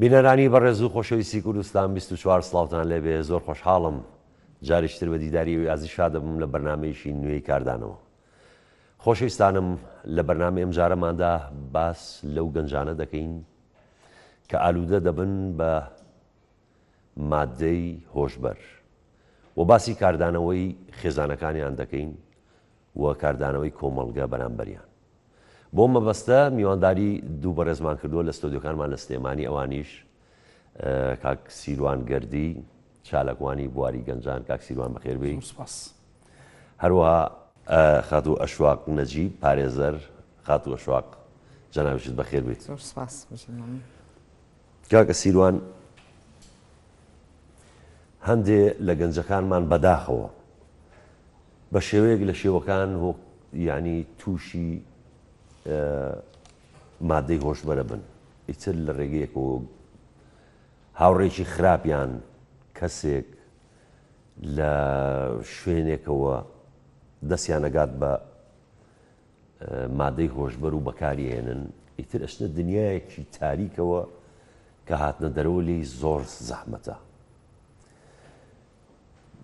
بینەرانی بەڕێز و خۆشەویستی کوردستان 24 سڵاوتان لێبێ زۆر خۆشحاڵم جارێکی تر بە دیداری ئێوەی ئازیز شادەبم لە بەرنامەیەکی نوێی کاردانەوە. خۆشەویستانم لە بەرنامەی ئەمجارەماندا باس لەو گەنجانە دەکەین کە ئالوودە دەبن بە مادەی هۆشبەر و باسی کاردانەوەی خێزانەکانیان دەکەین و کاردانەوەی کۆمەڵگە بەرامبەریان. بۆ مەبەستە میوانداری دوو بەڕێزمان کردووە لە ستۆدیۆکانمان لە سلێمانی ئەوانیش کاک سیروان گەردی چالاکوانی بواری گەنجان کاک سیروان بەخێربێی. سپاس. هەروەها خاتوو ئەشواق نەجیب پارێزەر خاتوو ئەشواق جەنابیشت بەخێر بێیت. زۆر سپاس. کاکە سیروان هەندێ لە گەنجەکانمان بەداخەوە بە شێوەیەک لە شێوەکان هۆ یانی تووشی مادەی هۆشبەرە بن ئیتر لە ڕێگەیەکەوە هاوڕێکی خراپیان کەسێک لە شوێنێکەوە دەستیان ئەگات بە مادەی هۆشبەر و بەکاری هێنن ئیتر ئەچنە دنیایەکی تاریکەوە کە هاتنە دەرەوە لێی زۆر زەحمەتە.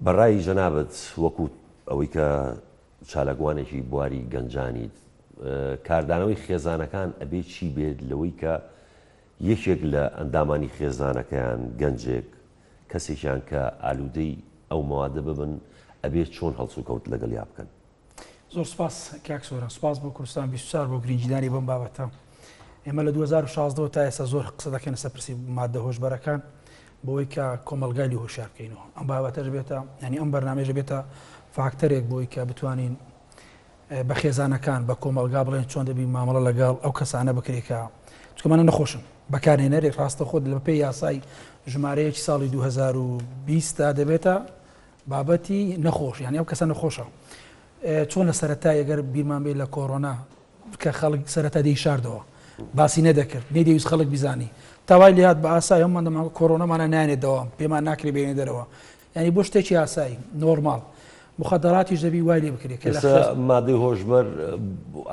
بە ڕای جەنابت وەکو ئەوەی کە چالاکوانێکی بواری گەنجانیت کاردانەوەی خێزانەکان ئەبێ چی بێت لەوەی کە یەکێک لە ئەندامانی خێزانەکەیان گەنجێک کەسێکیان کە ئالوودەی ئەو مەوادە ببن ئەبێ چۆن هەڵسوکەوت لەگەڵیا بکەن؟ زۆر سپاس کاک سۆران، سپاس بۆ کوردستان 24 بۆ گرنگیدانی بەم بابەتە. ئێمە لە 2016 تا ئێستا زۆر قسە دەکەین لەسەر پرسی مادە هۆشبەرەکان بۆی کە کۆمەڵگای لێ هۆشیار بکەینەوە. ئەم بابەتەش بێتە یعنی ئەم بەرنامەیەش بێتە فاکتەرێک بۆی کە بتوانین بە خێزانەکان بە کۆمەڵگا بڵێن چۆن دەبی مامەڵە لەگەڵ ئەو کەسانە بکرێت کە چکەمانە نەخۆشن بەکارهێنەرێک ڕاستە خۆت لە پێی یاسای ژمارەیەکی ساڵی 2020 دا دەبێتە بابەتی نەخۆش یانی ئەو کەسە نەخۆشە چۆن لە سەرەتای ئەگەر بیرمان بێت لە کۆرۆنا کە خەڵک سەرەتا دەیشاردەوە باسی نەدەکرد نەیدەویست خەڵک بیزانی تاوای لێهات بە ئاسای هەمومان دەمان کۆرۆنەمانە نانێت دەوام پێمان ناکرێ بێنێ دەرەوە یعنی بۆ شتێکی ئاسایی نۆرماڵ مخدراتیش دەبی وای لێ بکرێت کە لە مادەی هۆشبەر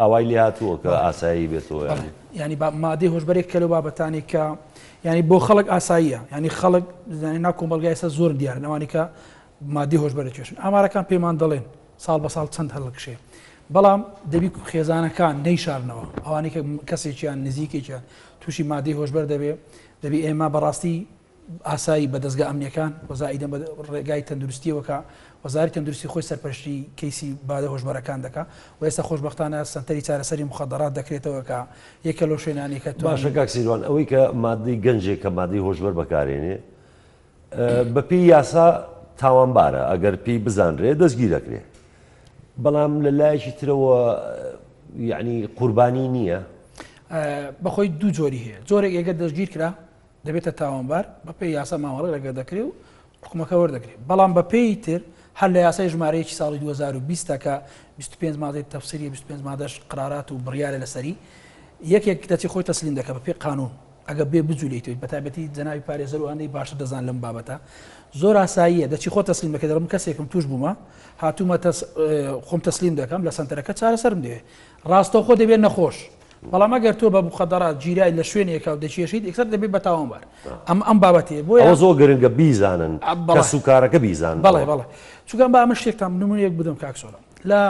ئاوای لێ هاتووە کە ئاسایی بێتەوە ینی مادەی هۆشبەرێک کە لەو بابەتانی کە ینی بۆ خەڵک ئاساییە ینی خەڵک زانانی ناو کۆمەڵگای ئێستا زۆر دیارن ئەوانی کە مادەی هۆشبەر دەکێشن ئامارەکان پێمان دەڵێن ساڵ بە ساڵ چەند هەڵکشێ بەڵام دەبی خێزانەکان نەیشارنەوە ئەوانەی کە کەسێکیان نزیکێکیان تووشی مادەی هۆشبەر دەبێ دەبی ئێمە بەڕاستی ئاسایی بە دەزگا ئەمنیەکان و زائیدەن بە ڕێگای تەندروستیەوە کە وەزارەتی تەندروستی خۆی سەرپەرشتی کەیسی بادە هۆشبەرەکان دەکا و ئێستا خۆشبەختانە سەنتەری چارەسەری مخدرات دەکرێتەوە کە یەکە لەو شوێنانەی کە باشە کاک سیروان ئەوەی کە مادەی گەنجێک کە مادەی هۆشبەر بەکارێنێ بەپێی یاسا تاوانبارە ئەگەر پێی بزانرێ دەستگیر دەکرێ بەڵام لە لایەکی ترەوە یعنی قوربانی نییە بەخۆی دوو جۆری هەیە جۆرێک ئێگەر دەستگیر کرا دەبێتە تاوانبار بەپێی یاسا مامەڵەی لەگەڵ دەکرێ و حکومەکە وەردەگرێ بەڵام بەپێی تر هەر لە یاسای ژمارە یەکی ساڵی 2020 کە 25 مادەی تەفسیری 25 مادەش قرارات و بڕیارە لەسەری یەکێک دەچی خۆی تەسلیم دەکە بەپێی قانون ئەگە بێ بجولیتەوە بە تایبەتی جەنابی پارێزەر و ئەندەی باشتر دەزان لەم بابەتە زۆر ئاساییە دەچی خۆ تەسلیم دەکەی دەڵم کەسێکم توش بوومە هاتوومە خۆم تەسلیم دەکەم لە سەنتەرەکە چارەسەرم دەوێت ڕاستەوخۆ دەبێت نەخۆش بەڵام ئەگەر تۆ بە مخدرات گیرای لە شوێنێکا و دەکێشیت یەکسەر دەبێت بە تاوانبار ئەم ئەم بابەتەیە بۆیە ئەوە زۆر گرنگە بیزانن کەسوکارەکە بیزانن بەڵێ بەڵێ چونکە با من شتێکتان نمونەیەک بدەم کاک سۆران لە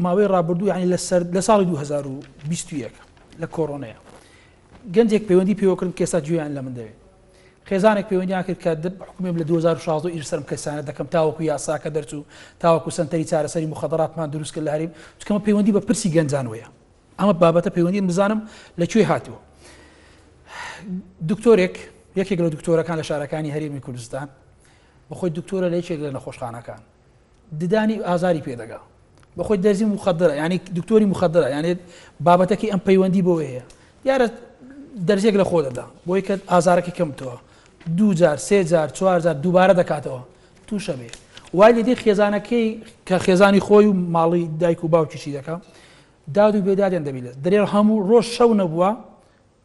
ماوەی ڕابردوو یعنی لە سەر لە ساڵی 2021 لە کۆرۆنەیە گەنجێک پەیوەندی پێوەکردم کە ئێستا گوێیان لە من دەوێت خێزانێک پەیوەندیان کرد کە حکومێم لە 2016 ئیش سەرم کەسانە دەکەم تاوەکو یاساکە دەرچوو تاوەکو سەنتەری چارەسەری مخدراتمان دروست کرد لە هەرێم چونکە پەیوەندی بە پرسی گەنجانەوەیە ئەمە بابەتە پەیوەندی بزانم لە کوێ هاتووە دکتۆرێک یەکێک لە دکتۆرەکان لە شارەکانی هەرێمی کوردستان بەخۆی دکتۆرە لە یەکێک لە نەخۆشخانەکان ددانی ئازاری پێدەگا بەخۆی دەرزی مخدرە یعنی دکتۆری مخدرە یعنی بابەتەکەی ئەم پەیوەندی بۆ هەیە دیارە دەرزێک لە خۆ دەدا بۆی کە ئازارەکە کەمتەوە دوو جار سێ جار چوار جار دووبارە دەکاتەوە تووشە بێ وای لێ دێ خێزانەکەی کە خێزانی خۆی و ماڵی دایک و باوکیشی دەکا داد و بێدادیان دەبی لە دەرێ هەموو ڕۆژ شەو نەبووە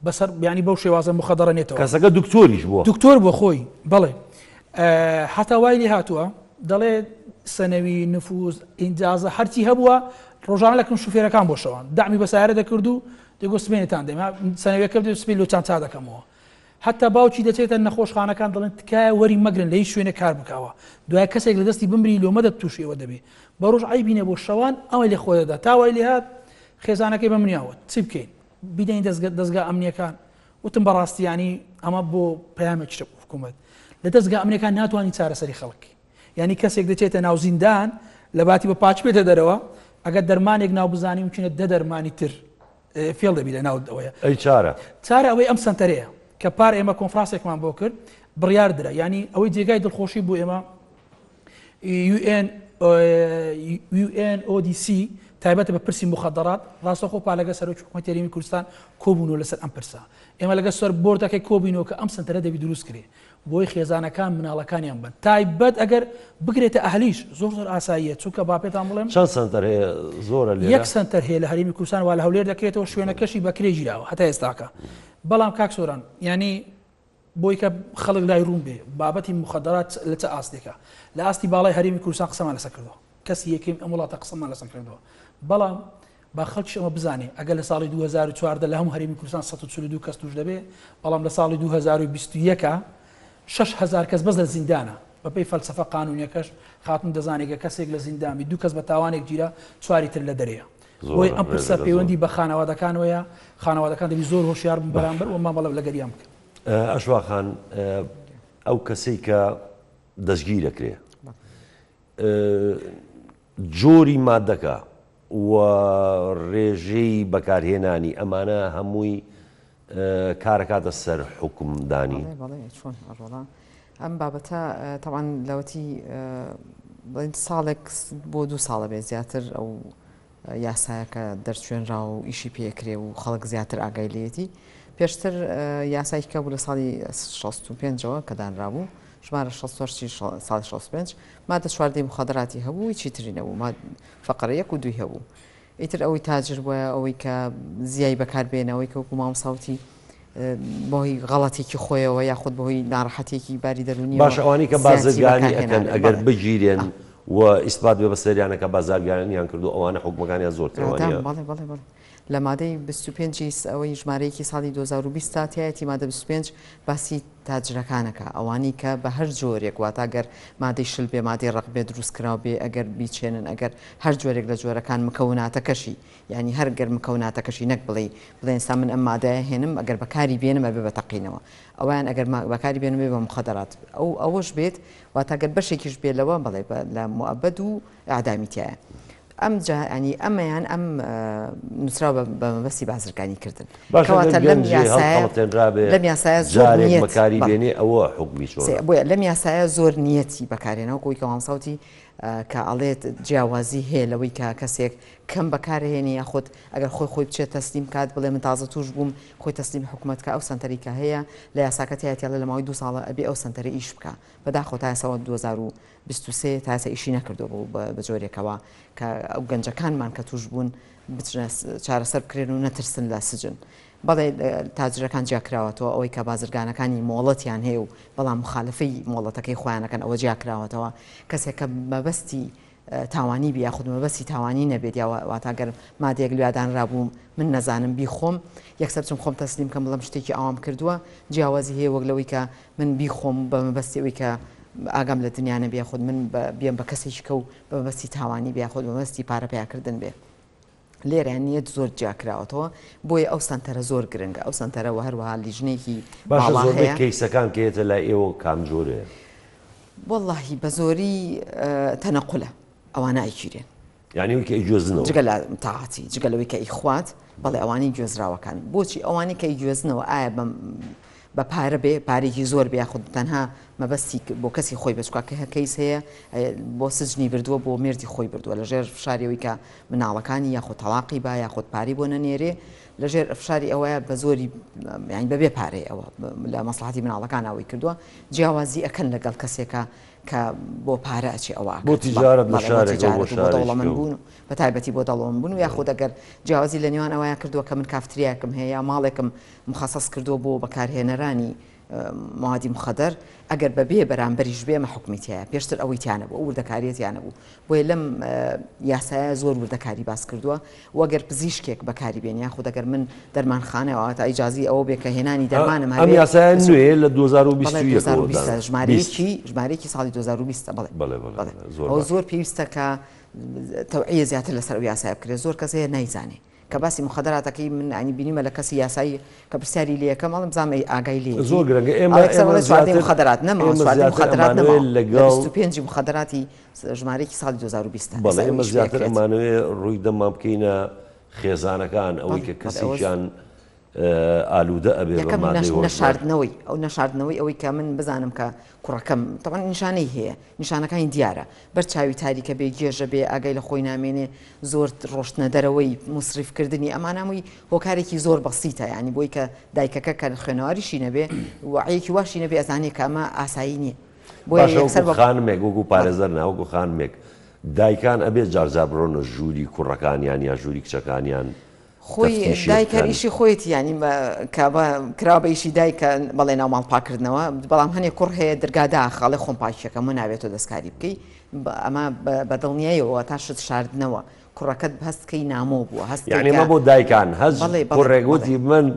بەسەر بیانی بەو شێوازە مخەدەڕە نێتەوە کەسەکە دکتۆریش بووە دکتۆر بووە خۆی بەڵێ حتا وای لێ هاتووە دەڵێ سەنەوی نفوز ئینجازە هەرچی هەبووە ڕۆژانە لەکن شوفێرەکان بۆ شەوان دامی بەسارە دەکرد و دەگۆ سمێنتان دەما سەنەوەکە سپی لۆچان چا دەکەمەوە. حتا باوکی دەچێتە نەخۆشخانەکان دەڵێن تکایە وەری مەگرن لە هیچ شوێنێک کار بکاوە دوای کەسێک لە دەستی بمری لۆمە دەت تووشی ئەوە دەبێ بە ڕۆژ عەیبی نەبوو شەوان ئەوەی لێ خۆ دەدا تا وای لێ هات خێزانەکەی بە منیان وت چی بکەین بیدەین دەزگە دەزگا ئەمنیەکان وتم بەڕاستی ینی ئەمە بۆ پەیامێکیشە بۆ حکوومەت لە دەزگا ئەمنیەکان ناتوانین چارەسەری خەڵک یعنی کەسێک دەچێتە ناو زیندان لە باتی بە پاچ بێتە دەرەوە ئەگەر دەرمانێک ناو بزانی ممکنە دە دەرمانی تر فێڵ دەبی لە ناو ئەوەیە. ئەی چارە؟ چارە ئەوەی ئەم سەنتەرەیە کە پار ئێمە کۆنفرانسێکمان بۆ کرد بڕیار درا یعنی ئەوەی جێگای دڵخۆشی بوو ئێمە UN UNODC تایبەتە بە پرسی مخدرات ڕاستەخۆ پالەگە سەرۆکی حکوومەتی هەرێمی کوردستان کۆبوونەوە لەسەر ئەم پرسە ئێمە لەگە سەر بۆردەکەی کۆبینەوە کە ئەم سنتەرە دەبی دروست کرێ بۆی خێزانەکان مناڵەکانیان بن تایبەت ئەگەر بگرێتە ئەهلیش زۆر زۆر ئاساییە چونکە با پێتان بڵێم چەند سەنتەر هەیە زۆرە لێرە؟ یەک سەنتەر هەیە لە هەرێمی کوردستان وا لە هەولێر دەکرێتەوە شوێنەکەشی بە کرێ گیراوە هەتا ئێستاکە بەڵام کاک سۆران یانی بۆی کە خەڵک لای ڕوون بێ بابەتی مخدرات لە چ ئاستێکە لە ئاستی باڵای هەرێمی کوردستان قسەمان لەسەر کردووە کەسی یەکەمی ئەم وڵاتە قسەمان لەسەر کردووە بەڵام با خەڵکیش ئەمە بزانێ ئەگەر لە ساڵی 2014 لە هەموو هەرێمی کوردستان 142 کەس توش دەبێ بەڵام لە ساڵی 2021 6000 کەس بەس لە زیندانە بەپێی فەلسەفە قانونیەکەش خاتون دەزانێت کە کەسێک لە زیندان دوو کەس بە تاوانێک گیرا چواری تر لە دەرەیە بۆیە ئەم پرسە پەیوەندی بە خانەوادەکانەوەیە خانەوادەکان دەبی زۆر هۆشیار بن بەرامبەر و مامەڵە لەگەریان بکەن. ئەشوا خان ئەو کەسەی کە دەستگیر دەکرێ جۆری مادەکە و ڕێژەی بەکارهێنانی ئەمانە هەمووی کارەکاتە سەر حوکمدانی. بەڵێ بەڵێ چۆن ڕۆڵە ئەم بابەتە تەوان لەوەتی بڵێن ساڵێک بۆ دوو ساڵە بێ زیاتر ئەو یاسایەکە دەرچوێنرا و ئیشی پێکرێ و خەڵک زیاتر ئاگای لێتی پێشتر یاسای کە بوو لە ساڵی 65ەوە کە دانرابوو ژمارە 68 ساڵی 65 مادە چواردەی مخادراتی هەبوو هیچی تری نەبوو ما فەقەرە یەک و دووی هەبوو ئیتر ئەوەی تاجر بوایە ئەوەی کە زیای بەکار بێنە ئەوەی کە وەکو مامۆستا وتی بەهۆی غەڵەتێکی خۆیەوە یاخود بەهۆی ناڕەحەتێکی باری دەروونیەوە باشە ئەوانەی کە زیاتی بازرگانی بەکار ئەکەن هێنابێ ئەگەر بەڵێ بگیرێن و ئیسپات بێ بەسەریانە کە بازارگانیان کردووە ئەوانە حوکمەکانیان زۆرترە ئیعدام وانیە؟ بەڵێ بەڵێ بەڵێ لە مادەی 25 ی ئەوەی ژمارەیەکی ساڵی 2020 تا تیایەتی مادە 25 باسی تاجرەکانەکە ئەوانەی کە بە هەر جۆرێک واتە گەر مادەی شل بێ مادەی ڕەق بێ دروست کراو بێ ئەگەر بیچێنن ئەگەر هەر جۆرێک لە جۆرەکان مکەوناتەکەشی یانی هەر گەر مکەوناتەکەشی نەک بڵێی بڵێن ئێستا من ئەم مادەیە هێنم ئەگەر بەکاری بێنم ئەبێ بە تەقینەوە ئەویان ئەگەر بەکاری بێنم بێ بە مخدرات ئەو ئەوەش بێت واتە گەر بەشێکیش بێ لەوە بڵێ لە موئەبەد و ئیعدامی تیایە. ئەم جا یانی ئەمەیان ئەم نووسراوە بە مەبەستی بازرگانی کردن. باشە کەواتە گەر لەم گەنجێ یاسایە هەڵخەڵەتێنرابێ لەم یاسایە زۆر جارێک نیەت بەکاری بەڵێ بێنێ ئەوە حوکمی سێ چۆنە؟ بۆیە لەم یاسایە زۆر نیەتی بەکارهێنا وەکو ئەوەی کە مامۆستا وتی کە ئەڵێت جیاوازی هەیە لەوەی کە کەسێک کەم بەکارهێنێ یاخود ئەگەر خۆی خۆی بچێت تەسلیم کات بڵێ من تازە توش بووم خۆی تەسلیمی حکومەت کا ئەو سەنتەری کە هەیە لە یاساکە تیایەتی ئەڵێ لە ماوەی دوو ساڵە ئەبێ ئەو سەنتەرە ئیش بکا بەداخەوە تا ئێستا 2023 تا ئێستا ئیشی نەکردووە بۆ بە جۆرێکەوە کە ئەو گەنجەکانمان کە توش بوون بچنە چارەسەر بکرێن و نەترسن لە سجن. بەڵێ تاجرەکان جیاکراوەتەوە ئەوەی کە بازرگانەکانی مۆڵەتیان هەیە و بەڵام مخالفەی مۆڵەتەکەی خۆیانەکەن ئەوە جیاکراوەتەوە کەسێک کە مەبەستی تاوانی بی یاخود مەبەستی تاوانی نەبێت یا واتا گەر مادەیەک لویا دانرابوو من نەزانم بیخۆم یەکسەر بچم خۆم تەسلیم کەم بڵێم شتێکی ئاوام کردووە جیاوازی هەیە وەک لەوەی کە من بیخۆم بە مەبەستی ئەوەی کە ئاگام لە دنیا نەبێ یاخود من بێم بە کەسێکی کە و بە مەبەستی تاوانی بێ یاخود بە مەبەستی پارە پەیاکردن بێ. لێرە نیەت زۆر جیاکراوەتەوە بۆیە ئەو سەنتەرە زۆر گرنگە ئەو سەنتەرە وە هەروەها لیژنەیەکی باشە باڵا زۆربەی هەیە. کەیسەکان کە یەتە لای ئێوە کام جۆرەیە؟ وەڵاهی بە زۆری تەنەقولە ئەوانە ئەگیرێن. یانی ئەوەی کە ئەیگوێزنەوە؟ جگە لە تەعاتی جگە لەوەی کە ئەیخوات بەڵێ ئەوانەی گوێزراوەکان بۆچی ئەوانەی کە ئەیگوێزنەوە ئایا بە بە پارە بێ پارێکی زۆر بێ یاخود تەنها مەبەستی بۆ کەسی خۆی بێ چونکە کە کەیس هەیە بۆ سجنی بردووە بۆ مێردی خۆی بردووە لە ژێر فشاری ئەوەی کە مناڵەکانی یاخود تەڵاقی با یاخود پارەی بۆ نەنێرێ لە ژێر فشاری ئەوەیە بە زۆری یانی بەبێ پارەی ئەوە لە مەسڵەحەتی مناڵەکان ئەوەی کردووە جیاوازی ئەکەن لەگەڵ کەسێکە کە بۆ پارە ئەچێ ئەوە بۆ ئەکات تیجارەت لە بەڵێ بۆ شارێکەوە بۆ تیجارەت و بۆ شارێکی دەوڵەمەند کەو. بوون و بە تایبەتی بۆ دەوڵەمەند بوون و یاخود ئەگەر جیاوازی لە نێوان ئەوەیا کردووە کە من کافتریایەکم هەیە یا ماڵێکم مخەسەس کردووە بۆ بەکارهێنەرانی. موادی مخدر ئەگەر بەبێ بەرامبەریش بێ ئەمە حوکمی تیایە پێشتر ئەوەی تیا نەبوو ئەو وردەکاریە تیا نەبوو بۆیە لەم یاسایە زۆر وردەکاری باس کردووە و ئەگەر پزیشکێک بەکاری بێن یاخود ئەگەر من دەرمانخانە واتە ئیجازی ئەوە بێ کە هێنانی دەرمانم ئەم هەبێ یاسایە نوێ لە بەڵێ 2021 ەوە 2020 دانرا. ژمارەیەکی ژمارەیەکی ساڵی 2020 بەڵێ بەڵێ بەڵێ بەڵێ زۆر ئەوە باش. زۆر پێویستە کە تەوعیە زیاتر لەسەر ئەو یاسایە بکرێت زۆر کەس هەیە نایزانێ کە باسی موخەدەراتەکەی من یانی بینیمە لە کەسی یاسایی کە پرسیاری لێ یەکەم ئەڵێم بزانم ئەی ئاگای لێیەتی زۆر گرنگە ئێمە ئەڵێ یەکسەر ئێمە ئەڵێ چواردەی زیاتر موخەدەرات نەماوە ئێمە چواردەی زیاتر موخەدەرات ئەمانەوێ نەماوە لە لەگەڵ 25 موخەدەراتی ژمارەیەکی ساڵی 2020 بەڵێ ئێستا ئێمە ئەویش زیاتر پێکرێت ئەمانەوێ ڕووی دەممان بکەینە خێزانەکان ئەوەی بەڵێ کە بەڵێ ئەوە کەسێکیان ئالوودە ئەبێ بە یەکەم مادەی هۆشبەر. نەشاردنەوەی ئەو نەشاردنەوەی ئەوەی کە من بزانم کە کوڕەکەم تەبعەن نیشانەی هەیە نیشانەکانی دیارە بەر چاوی تاریکە بێ گێژە بێ ئاگای لە خۆی نامێنێ زۆر ڕۆشتنە دەرەوەی موسریف کردنی ئەمانە هەمووی هۆکارێکی زۆر بەسیتە یانی بۆی کە دایکەکە کە خوێنەواریشی نەبێ وەعیەکی واشی نەبێ ئەزانێ کە ئەمە ئاسایی نییە بۆیە باشە یەکسەر وەکو بە خانمێک وەکو پارێزەر نا وەکو خانمێک دایکان ئەبێ جار جار بڕۆنە ژووری کوڕەکانیان یا ژووری کچەکانیان خۆی تەفتیشێ دایک هەر بکەن. ئیشی خۆیەتی یانی کە کراوە بە ئیشی دایکە بەڵێ ناو ماڵ پاکردنەوە بەڵام هەنێ کوڕ هەیە درگا داخ ئەڵێ خۆم پاکیەکەم و نابێت تۆ دەستکاری بکەی ئەمە بە دڵنیایەوە تا شت شاردنەوە کوڕەکەت هەست کەی نامۆ بووە هەست یعنی ئەمە بۆ دایکان هەست بەڵێ بەڵێ کوڕێک بەڵێ وتی من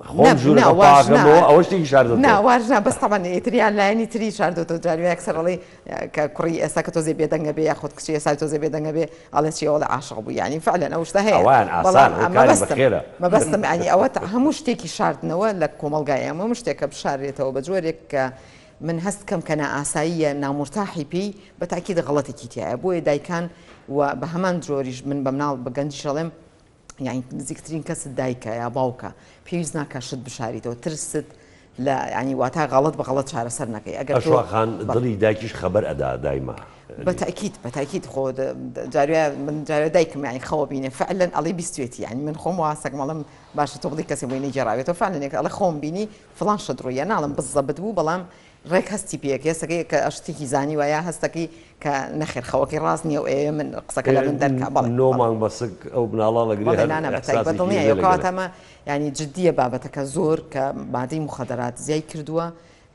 خۆم نا ژوورەکە نا واش نا پاکەمەوە ئەوە شتێکی شاردۆتەوە. نا واش نا بەس تەبعەن ئیتر یان لایەنی تری شاردۆتەوە جاری وایە یەکسەر ئەڵێی کە کوڕی ئێستا کە تۆزێ بێدەنگە بێ یاخود کچی ئێستا تۆزێ بێدەنگە بێ ئەڵێ چی ئەوڵێ عاشق بوو یانی فعلەن ئەو شتە هەیە ئەوان بەڵام ئاسان ئەو کاری مەبەستم بەخێرە. مەبەستم یانی ئەوە هەموو شتێکی شاردنەوە لە کۆمەڵگای ئێمە هەموو شتێک کە بشاررێتەوە بە جۆرێک کە من هەست کەم کە نائاساییە نامورتاحی پێی بە تاکید غەڵەتێکی تیایە بۆیە دایکان و بە هەمان جۆریش من بە مناڵ بە گەنجیش ئەڵێم یانی نزیکترین کەست دایکە یا باوکە پێویست ناکە شت بشاریتەوە ترست لە ینی واتا غەڵت بە غەڵت چارەسەر نەکەی ئەگەر تۆ ئەشوا خان دڵی دایکیش خەبەر ئەدا دایمە. بە تاکید بە تاکید خۆ جاروێ من جارێ دایکم یانی خەوە بینێ فعلا ئەڵێ بیستێتی یانی من خۆم وا سەگم ئەڵێم باشە تۆ بڵی کەسێ بۆی نەگێڕاوێتەوە فعلا یەک ئەڵێ خۆم بینی فڵان شت ڕوویە ناڵم بزەبت بوو بەڵام ڕێک هەستی پێ هەستەکەی کە شتێکی زانیوە یا هەستەکەی کە نەخێر خەوەکەی ڕاست نییە و ئەیەوێ من قسەکە لە من دەرکا بەڵێ نۆ مانگ بە سک ئەو مناڵە ئەگرێ بەڵێ هەر نا نا بە تایبەت ئیحساسێکی دڵنیایە لێ لەگەرێ. کەواتە ئەمە یانی جدییە بابەتەکە زۆر کە مادەی موخەدەرات زیای کردووە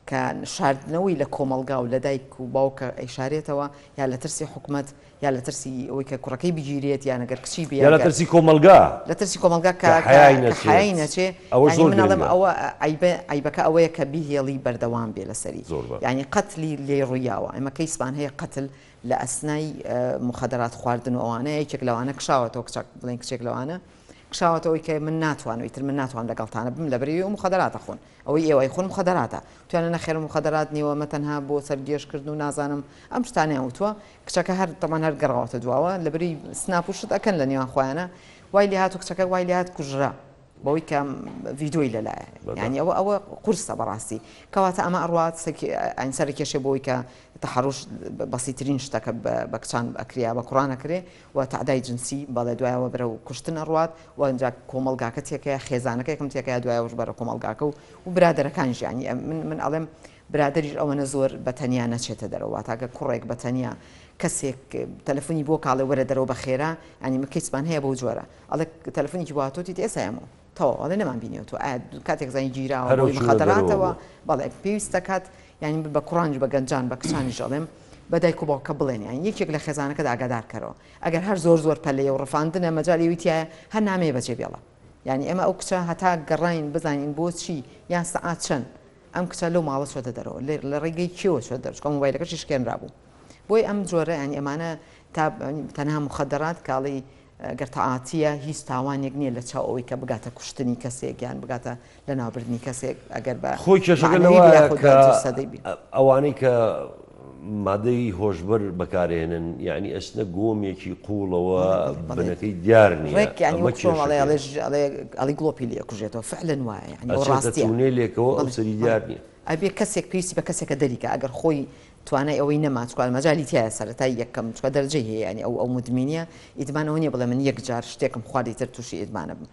کە شاردنەوەی لە کۆمەڵگا و لە دایک و باوکە ئەیشارێتەوە یا لە ترسی حکومەت یا لە ترسی ئەوەی کە کوڕەکەی بگیرێت یان ئەگەر کچی بێ یا لە ئەگەر ترسی کۆمەڵگا لە ترسی کۆمەڵگا کە کە کە حەیای کە نەچێت حەیای نەچێ ئەوە یانی زۆر من ئەڵێم گرنگە. ئەوە عەیبە عەیبەکە ئەوەیە کە بیهێڵی بەردەوام بێ لەسەری زۆر باش. یانی قەتلی لێ ڕوویاوە ئێمە کەیسمان هەیە قەتل لە ئەسنای موخەدەرات خواردن و ئەوانە یەکێک لەوانە کشاوەتەوە کچەک بڵێن کچێک لەوانە کشاوەتەوە کە من ناتوانم ئیتر من ناتوانم لەگەڵتانە بم لەبەرئەوەی ئەو موخەدەراتە خۆن ئەوەی ئێوە ئەیخۆن موخەدەراتە وتیانە نەخێر موخەدەرات نیوە ئەمە تەنها بۆ سەرگێژکردن و نازانم ئەم شتانەیان وتووە کچەکە هەر تەمان هەر گەڕاوەتە دواوە لەبری سناپ و شت ئەکەن لە نێوان خۆیانە وای لێهات و کچەکە وای لێهات کوژرا بەوەی کە ڤیدۆی لەلایە یانی ئەوە ئەوە قورسە بەڕاستی کەواتە ئەمە ئەڕوات ئەین سەر کێشێ بۆی کە تەحەڕوش بەسیترین شتەکە بە کچان ئەکریا بە کوڕان ئەکرێ و تەعدای جنسی بەڵێ دوایەوە بەرەو کوشتن ئەڕوات و ئینجا کۆمەڵگاکە تێکەیە خێزانەکە یەکەم تێکەیە دوایەوەش بەرە کۆمەڵگاکە و و برادەرەکانیش یانی من من ئەڵێم برادەریش ئەوەنە زۆر بە تەنیا نەچێتە دەرەوە واتە گەر کوڕێک بە تەنیا کەسێک تەلەفۆنی بۆ کاڵێ وەرە دەرەوە بە خێرا یانی من کەیسمان هەیە بەو جۆرە ئەڵێ تەلەفۆنێکی بۆ هاتووە تیت ئێستا ئێمە تەواو ئەڵێ نەمان بینیوە تۆ ئایا کاتێک زانی گیراوە هەرەو بۆی چوونە دەرەوە مخدراتەوە بوو. بەڵێ پێویست دەکات یانی بە کوڕانیش بە گەنجان بە کچانیش ئەڵێم بە دایک و باوکە بڵێن یانی یەکێک لە خێزانەکەت ئاگادار کەرەوە ئەگەر هەر زۆر زۆر پەلەیە و ڕفاندنە مەجالی ئەوی تیایە هەر نامەیە بەجێ بێڵە یانی ئێمە ئەو کچە هەتا گەڕاین بزانین بۆچی یان سەعات چەند ئەم کچە لەو ماڵە چۆتە دەرەوە لە ڕێگەی کێوە چۆتە دەرەوە چونکە مۆبایلەکەشی شکێنرابوو بۆیە ئەم جۆرە یانی ئەمانە تا تەنها مخدرات کاڵی گەر تەعاتیە هیچ تاوانێک نییە لە چاو ئەوەی کە بگاتە کوشتنی کەسێک یان بگاتە لەناوبردنی کەسێک ئەگەر بە خۆی کێشەکە مەعنەوی بێ لەوایە یاخود کە بە جەسەدی بێ. ئەوانەی کە مادەی هۆشبەر بەکارێنن یعنی ئەچنە گۆمێکی قوڵەوە بەڵێ بەڵێ بەڵێ بنەکەی دیار نییە ڕێک یانی ئەمە وەک چۆن ئەڵێ کێشەکەیە. ئەڵێ ئەڵێ ئەڵێ گڵۆپی لێ ئەکوژێتەوە فعلەن وایە یانی ئەوە ئەچێتە ڕاستیە تونێلێکەوە ئەو بەڵێ سەری بەڵێ دیار نییە. ئەبێ کەسێک پێویستی بە کەسێکە دەریکا ئەگەر خۆی توانای ئەوەی نەما چکە مەجالی تیایە سەرەتای یەکەم چکە دەرەجەی هەیە یانی ئەو ئەو مدمینیە ئیدمان ئەوە نیە بڵێ من یەک جار شتێکم خوارد ئیتر تووشی ئیدمانە بم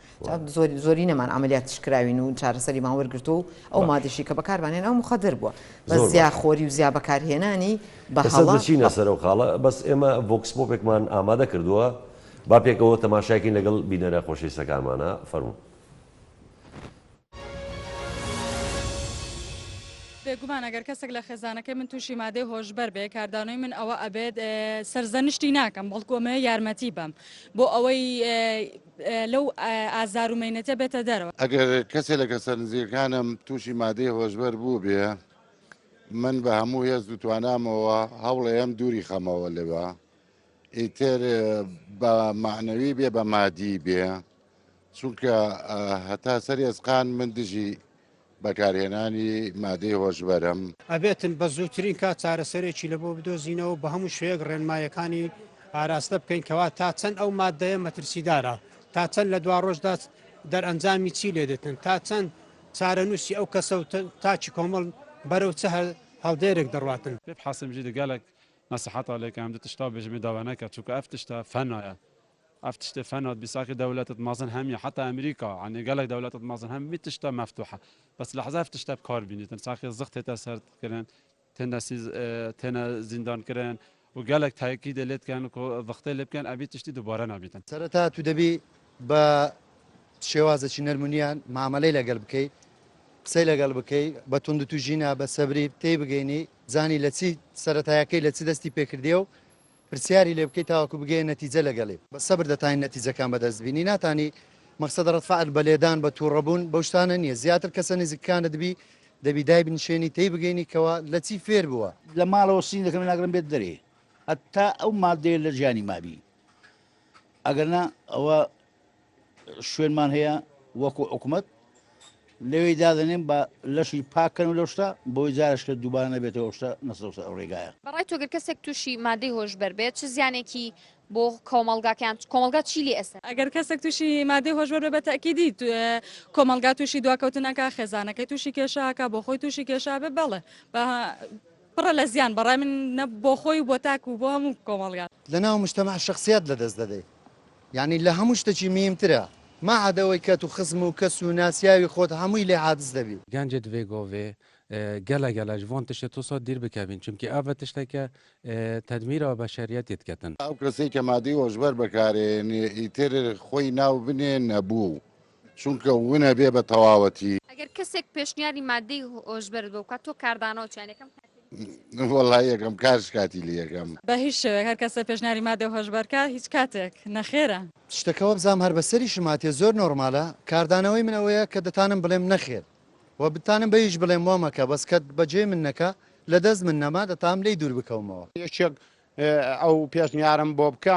زۆر زۆری نەمان عملیاتیش کراوین و چارەسەریمان وەرگرتووە و ئەو باش. مادەشی کە بەکارمان هێنا مخدر بووە بەس زۆر زیا باش. خۆری و زیا بەکارهێنانی بە ئێستا هەڵە دەچینە سەر ئەو خاڵە بەس ئێمە vox pop ێکمان ئامادە کردووە با پێکەوە تەماشایکەین لەگەڵ بینەرە خۆشەویستەکانمانا فەرموون. بێگومان ئەگەر کەسێک لە خێزانەکەی من تووشی مادەی هۆشبەر بێ کاردانەوەی من ئەوە ئەبێت سەرزەنشتی ناکەم بەڵکو ئەمەوێ یارمەتی بەم بۆ ئەوەی لەو ئازار و مەینەتە بێتە دەرەوە. ئەگەر کەسێ لە کەسە نزیکەکانم تووشی مادەی هۆشبەر بووبێ من بە هەموو هێز و توانامەوە هەوڵەیەم دووری خەمەوە لەوە ئیتر بە مەعنەوی بێ بە مادی بێ چونکە هەتا سەر ئێسقان من دژی بەکارهێنانی مادەی هۆشبەرم. ئەبێتن بە زووترین کات چارەسەرێکی لەبۆ بدۆزینەوە و بە هەموو شێوەیەک ڕێنماییەکانی ئاراستە بکەین کەوا تا چەند ئەو مادەیە مەترسیدارە، تا چەند لە دواڕۆژدا دەرئەنجامی چی لێ دێتن، تا چەند چارەنووسی ئەو کەسە و تاکی کۆمەڵ بەرەو چ هەڵدێرێک دەڕواتن. پێ بحەسم ژی دگەلەک نەسیحەتا لێ کەم دە تشتا بێژمێ داوە نەکە چونکە ئەف تشتە فەنایە ئەف تشتێ فەنا بیساقی دەولەتت مەزن هەمیە حەتا ئەمریکا عەنی گەلەک دەولەتت مەزن هەمی تشتە مەفتوحە بەس لەحزە ئەف تشتە بکار بینیتن ساقی زخت تێتە سەر کرن تێنە سیز تێنە زیندان کرن و گەلەک تاکیدێ لێت کەن کو زختێ لێ بکەن ئەبی تشتی دوبارە نابیتن. سەرەتا تو دەبی بە شێوازەکی نەرم و نیان مامەلەی لەگەل بکەی قسەی لەگەڵ بکەی بە توندوتوژی نا بە سەبری تێی بگەینی بزانی لە چی سەرەتایەکەی لە چ دەستی پێکردیە و پرسیاری لێ بکەی تاوەکو بگەیە نەتیجە لەگەڵی. بە سەبر دەتانی نەتیجەکان بەدەست بینی ناتانی مەقسەد ڕەد فعل بە لێدان بە توڕەبوون بەو شتانە نیە زیاتر کەسە نزیکەکانت بی دەبی دایبنشێنی تێی بگەینی کەوا لە چی فێر بووە. لە ماڵەوە سین دەکەم ناگرم بێت دەرێ هەتا ئەو مادەیە لە ژیانی مابی ئەگەر نا ئەوە شوێنمان هەیە وەکو حکومەت لەوێی دادەنێن بە لەشی پاکەن و لەو شتە بۆی جارشکە دووبارە نەبێتەوە شتە نەسەوسە ئەو ڕێگایە. بەڕای تۆ گەر کەسێک تووشی مادەی هۆشبەر بێت چ زیانێکی بۆ کۆمەڵگاکە یان کۆمەڵگا چی لێ ئەسەنێ؟ ئەگەر کەسێک تووشی مادەی هۆشبەر بێت بە تەئکیدی کۆمەڵگا تووشی دواکەوتن ئەکا، خێزانەکەی تووشی کێشە ئەکا، بۆ خۆی تووشی کێشە ئەبێ، بەڵێ بە پڕە لە زیان بەڕای من نە بۆ خۆی و بۆ تاک و بۆ هەموو کۆمەڵگا. لەناو مجتەمع شەخسیات لەدەست دەدەی یانی لە هەموو شتەکی مهمترە ما عدا ئەوەی کە تو خزم و کەس و ناسیاوی خۆت هەمووی لێ عادز دەبی. گەنجێ دڤێ گاڤێ گەلە گەلە ژ ڤان تشتێ توسا دیر بکەڤین چونکی ئەڤ تشتەکە تەدمیرا بەشەریەتێ دکەتن. ئەو کەسەی کە مادەی هۆشبەر بەکارێنێ ئیتر خۆی ناو بنێ نەبوو چونکە ونەبێ بە تەواوەتی. ئەگەر کەسێک پێشنیاری مادەی هۆشبەرت بۆ بکات تۆ کاردانەوەت چیە؟ یان یەکەم کار کە وەڵا یەکەم کار شکاتی لێ یەکەم. بە هیچ شێوەیەک هەر کەسێ پێشنیاری مادەی هۆشبەر کا هیچ کاتێک نەخێرە. شتەکە وەبزانم هەر بەسەریشم هاتیە زۆر نۆرمالە کاردانەوەی من ئەوەیە کە دەتانم بڵێم نەخێر وە بتانم بەیش بڵێم وامەکە بەس کەت بەجێ من نەکە لەدەست من نەما دەتام لێی دوور بکەومەوە. یەکێک ئەو پێشنیارەم بۆ بکە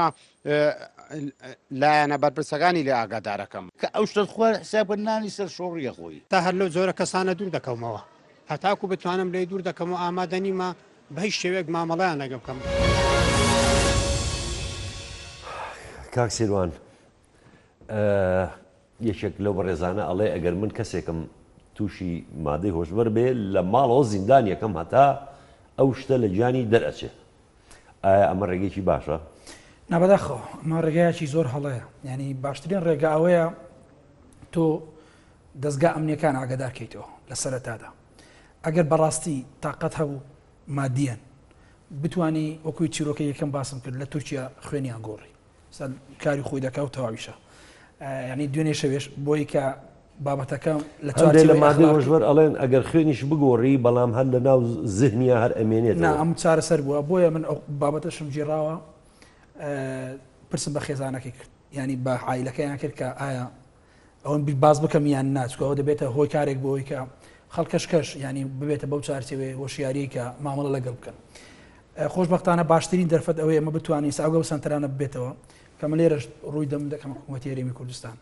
لایەنە بەرپرسەکانی لێ ئاگادارەکەم. کە ئەو شتەت خوارد حساب کە نانی سەر شۆڕی ئەخۆی. تا هەر لەو جۆرە کەسانە دوور دەکەومەوە. هەتاکو بتوانم لێی دوور دەکەمەوە ئامادە نیمە بە هیچ شێوەیەک مامەڵەیان لەگەڵ بکەم. کاک سیروان یەکێک لەو بەڕێزانە ئەڵێ ئەگەر من کەسێکم تووشی مادەی هۆشبەر بێ لە ماڵەوە زیندان یەکەم هەتا ئەو شتە لە گیانی دەرئەچێ ئایا ئەمە ڕێگەیەکی باشە؟ نا بەداخەوە ئەمە ڕێگایەکی زۆر هەڵەیە یعنی باشترین ڕێگا ئەوەیە تۆ دەستگا ئەمنیەکان ئاگادار کەیتەوە لە سەرەتادا ئەگەر بەڕاستی تااقەت هەبوو مادیەن بتانی وەکوی چیرۆکە یەکەم باسم کرد لە تورکیا خوێنیان گۆڕی سەر کاری خۆی دەکا و تەواویشە یعنی دوێنێ شەوێش بۆی کە بابەتەکە لە هەندێک لە مادەی هۆشبەر ئەڵێن ئەگەر خوێنیش بگۆڕی بەڵام هەر لە ناو زهنیا هەر ئەمێنێتەوە. نا ئەم چارەسەر بووە بۆیە من ئەو بابەتەشم گێڕاوە پرسم بە خێزانەکەی کرد ینی بە عیلەکەیان کرد کە ئایا ئەوەن باس بکەم یان نا چونکە ئەوە دەبێتە هۆی کارێک بۆ ئەوەی کە خەڵکەش کەش یانی ببێتە بەو چارچێوەیە هۆشیاریی کە مامەڵە لەگەڵ بکەن. خۆشبەختانە باشترین دەرفەت ئەوەیە ئێمە بتوانین ساوگە و سەنتەرانە ببێتەوە کە من لێرەش ڕووی دەم دەکەمە حکوومەتی هەرێمی کوردستان.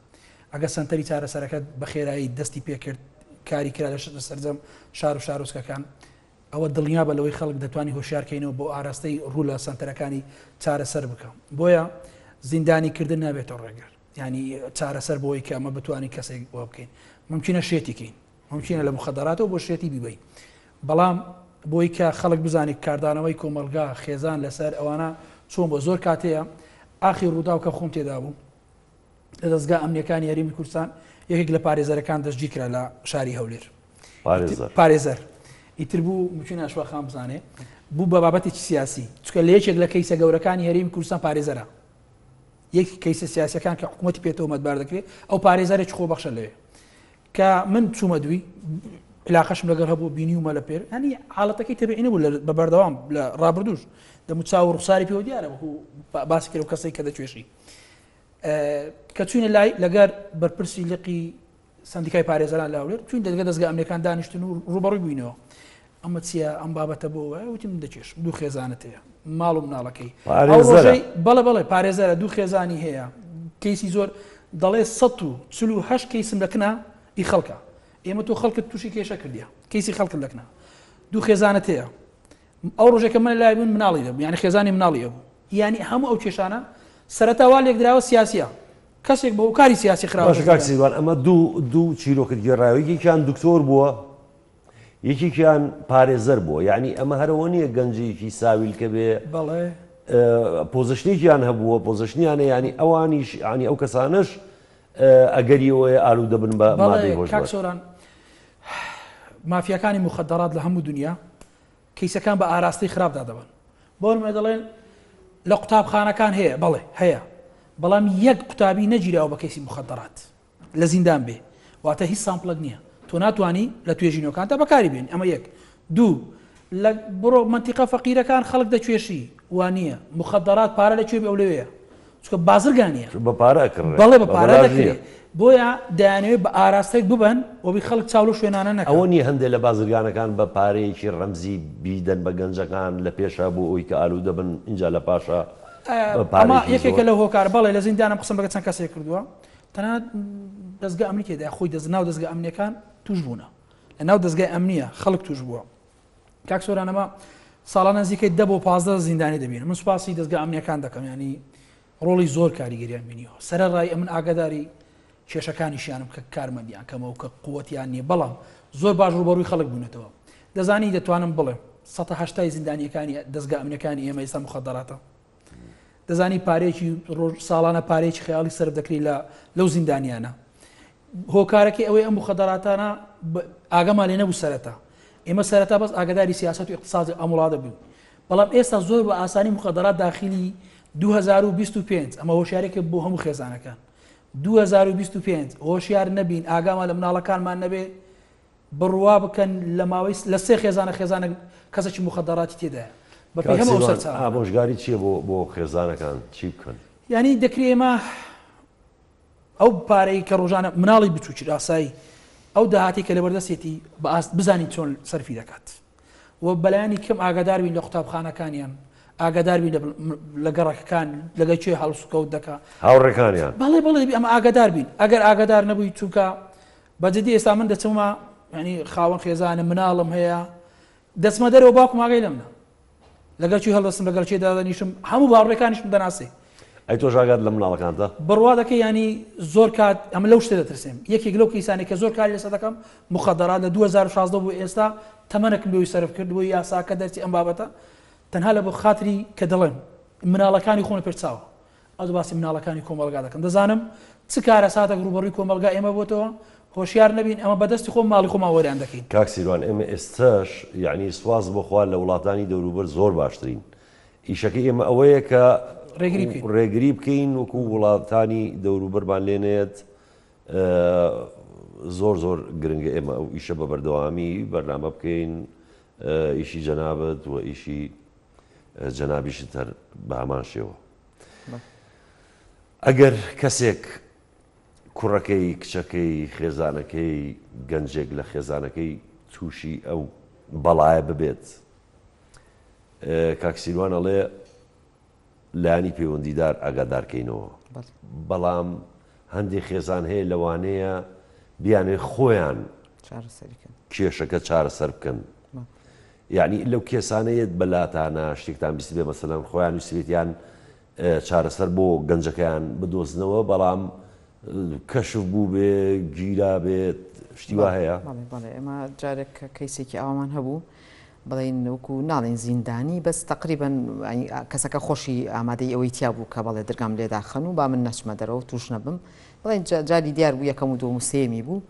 ئەگەر سەنتەری چارەسەرەکە بە خێرایی دەستی پێکرد کاری کرا لە سەرجەم شار و شارۆچکەکان ئەوە دڵنیابە لەوەی خەڵک دەتوانی هۆشیار کەینەوە بۆ ئاراستەی ڕوو لە سەنتەرەکانی چارەسەر بکە. بۆیە زیندانی کردن نابێتە ڕێگر. یانی چارەسەر بۆی کە ئەمە بتوانین کەسێک وا بکەین ممکنە شێتی کەین ممکنە لە مخدراتەوە بۆ شێتی بیبین بەڵام بۆی کە خەڵک بزانێت کاردانەوەی کۆمەلگا خێزان لەسەر ئەوانە چۆن بۆ زۆر کاتەیە ئاخی ڕووداو کە خۆم تێدا بوو لە دەستگا ئەمنیەکانی هەرێمی کوردستان یەکێک لە پارێزەرەکان دەستگیر کرا لە شاری هەولێر پارێزەر ئیتر بوو ممکنە ئەشوا خان بزانێ بوو بە بابەتێکی سیاسی چکە لە یەکێک لە کەیسە گەورەکانی هەرێمی کوردستان پارێزەرە یەکی کەیسە سیاسیەکان کە حکوومەتی پێ تۆمەتبار دەکرێت ئەو پارێزەرێکی خۆبەخشە لەوێ کە من چوومە دووی. علاقەشم لەگەڵ هەبوو بینیومە لە پێر هەنی حاڵەتەکەی تەبیعی نەبوو بە بەردەوام لە ڕابردووش دەموچاو و ڕوخساری پێوە دیارە وەکو باسی کرد و کەسێک کە دەکێشی کە چوینە لای لەگەر بەرپرسی لقی سندیکای پارێزەران لە هەولێر چوین دەگە دەزگا ئەمنیەکان دانیشتن و ڕوبەڕووی بووینەوە ئەمە چییە ئەم بابەتە بۆ وایە وتیم من دەکێشم دوو خێزانت هەیە ماڵ و مناڵەکەی ئەو ڕۆژەی بەڵێ بەڵێ پارێزەرە دوو خێزانی هەیە کەیسی زۆر دەڵێ 148 کەیسم لەکنە ئی خەڵکە ئێمە تۆ خەڵکت تووشی کێشە کردیە کەیسی خەڵکت لەکنە دوو خێزانت هەیە ئەو ڕۆژێکە من لای بوون مناڵی دەبوو یعنی خێزانی مناڵی هەبوو یعنی هەموو ئەو کێشانە سەرەتا وا لێکدراوە سیاسیە کەسێک بە هۆکاری سیاسی خراوە باشە کاک سیروان ئەمە دوو دوو چیرۆکت گێڕایەوە یەکێکیان دکتۆر بووە یەکێکیان پارێزەر بووە یعنی ئەمە هەرەوە نییە گەنجێکی ساویلکە بێ بەڵێ position ێکیان هەبووە position یانە ینی ئەوانیش ینی ئەو کەسانش ئەگەری ئەوەیە ئالوودە بن بە مادەی بەڵێ کاک هۆشبەر. سۆران مافیاکانی موخەدەرات لە هەموو دنیا کەیسەکان بە ئاراستەی خراپدا دەبەن بۆ نمونە دەڵێن لە قوتابخانەکان هەیە بەڵێ هەیە بەڵام یەک قوتابی نەگیراوە بە کەیسی موخەدەرات لە زیندان بێ واتە هیچ sample ێک نییە تۆ ناتوانانی لە توێژینەوەکانتا بەکاری بێنی ئەمە یەک دوو لە بڕۆ مەنتیقە فەقیرەکان خەڵک دەکێشی وانییە مخدرات پارە لە کوێ بێ ئەو لەوێیە چونکە بازرگانیە بە پارە ئەکڕێ بەڵێ بە پارە بەبەلاش دەکرێ نییە. بۆیە دەیانەوێت بە ئاراستەیەک ببەن وەبی خەڵک چاو لەو شوێنانە نەکا. ئەوە نییە هەندێ لە بازرگانەکان بە پارەیەکی ڕەمزی بیدەن بە گەنجەکان لە پێشا بۆ ئەوەی کە ئالوودە بن ئینجا لە پاشا بە ئەمە پارەیەکی یەکێکە زۆر. لەو هۆکارە بەڵێ لە زیندانم قسەم لەگەڵ چەند کەسێک کردووە تەنانەت دەزگا ئەمنی تێدایە خۆی دەست ناو دەزگا ئەمنیەکان توش بوونە لە ناو دەزگای ئەمنیە خەڵک توش بووە کاک سۆران ئەمە ساڵانە نزیکەی دە بۆ 15 زیندانی دەبینم من سوپاسی دەزگا ئەمنیەکان دەکەم ینی ڕۆڵی زۆر کاریگەریان بینیوە سەرەڕای ئەمن ئاگاداری کێشەکانیشیانم کە کارمەندیان کەمە و کە قوتیان نییە بەڵام زۆر باش ڕوبەڕووی خەڵک بوونەتەوە دەزانی دەتوانم بڵێم 1970 زیندانیەکانی دەزگا ئەمنیەکانی ئێمە ئێستا مخدراتە دەزانی پارەیەکی ڕۆژ ساڵانە پارەیەکی خەیاڵی سەرف دەکرێت لە لەو زیندانیانە هۆکارەکەی ئەوەی ئەم مخدراتانە ئاگامان لێ نەبوو سەرەتا ئێمە سەرەتا بەس ئاگاداری سیاست و اقتصادی ئەم وڵاتە بووین بەڵام ئێستا زۆر بە ئاسانی مخدرات داخلی 2025 ئەمە هۆشیارێکە بۆ هەموو خێزانەکان 2025 هۆشیار نەبین ئاگامان لە مناڵەکانمان نەبێ بڕوا بکەن لە ماوەی لە سێ خێزانە خێزانێک کەسێکی موخەدەراتی تێدایە بە پێی کاک هەموو ئەو سیروان سەرچاوانە. ئامۆژگاری چیە بۆ بۆ خێزانەکان چی بکەن؟ یانی دەکرێ ئێمە ئەو پارەی کە ڕۆژانە مناڵی بچووکی ئاسایی ئەو داهاتی کە لەبەردەستێتی بە ئاست بزانین چۆن سەرفی دەکات و بەلایەنی کەم ئاگادار بین لە قوتابخانەکانیان ئاگادار بین لە گەڕەکەکان لەگەڵ کێ هەڵسوکەوت دەکا هاوڕێکانیان بەڵێ بەڵێ ئەمە ئاگادار بین ئەگەر ئاگادار نەبووی چونکە بە جدی ئێستا من دەچمە یعنی خاوەن خێزانم مناڵم هەیە دەچمە دەرەوە باوکم ئاگای لەمنە لەگەڵ چی هەڵدەستم لەگەڵ چێ دادەنیشم هەموو باوڕێکانیشم دەناسێ ئەی تۆش ئاگات لە مناڵەکانتە؟ بڕوا دەکەی ینی زۆر کات ئەمە لەو شتە دەترسێم یەکێک لەو کەیسانەی کە زۆر کاری لەسەر دەکەم مخدرات لە 2016 بۆ ئێستا تەمەنێکم بۆی سەرف کرد بۆ یاساکە دەرچی ئەم بابەتە تەنها لە بۆ خاتری کە دەڵێم مناڵەکانی خۆم لە پێش چاوە ئەوجا باسی مناڵەکانی کۆمەڵگا دەکەم دەزانم چ کارەساتێک ڕووبەڕووی کۆمەڵگا ئێمە بۆتەوە هۆشیار نەبین ئەمە بەدەستی خۆم ماڵی خۆمان وەریان دەکەین. کاک سیروان ئێمە ئێستاش یەعنی سوپاس بۆ خوا لە وڵاتانی دەوروبەر زۆر باشترین ئیشەکەی ئێمە ئەوەیە کە ڕێگری بکەین ڕێگری بکەین وەکو وڵاتانی دەوروبەرمان لێ نەیەت زۆر زۆر گرنگە ئێمە ئەو ئیشە بە بەردەوامی بەرنامە بکەین ئیشی جەنابت و ئیشی جەنابیشت هەر بە هەمان شێوە. ئەگەر کەسێک کوڕەکەی، کچەکەی، خێزانەکەی، گەنجێک لە خێزانەکەی تووشی ئەو بەڵایە ببێت، کاک سیروان ئەڵێ لایەنی پەیوەندیدار ئاگادارکەینەوە، بەڵام هەندێک خێزان هەیە لەوانەیە بیانەوێت خۆیان کێشەکە چارەسەر بکەن. یەعنی لەو کێسانە یەت بەلاتانە شتێکتان بیستبێ مەسەلەن خۆیان ویستبێتیان چارەسەر بۆ گەنجەکەیان بدۆزنەوە بەڵام کەشف بووبێ گیرابێت شتی وا هەیە؟ بەڵێ بەڵێ ئێمە جارێک کە کەیسێکی ئاوامان هەبوو بڵێین وەکو ناڵێن زیندانی بەس تقریبا کەسەکە خۆشی ئامادەی ئەوەی تیا بوو کە بەڵێ درگام لێداخەن و با من نەچمە دەرەوە توش نەبم بڵێن جاری دیار بوو یەکەم و دووەم و سێیەمی بوو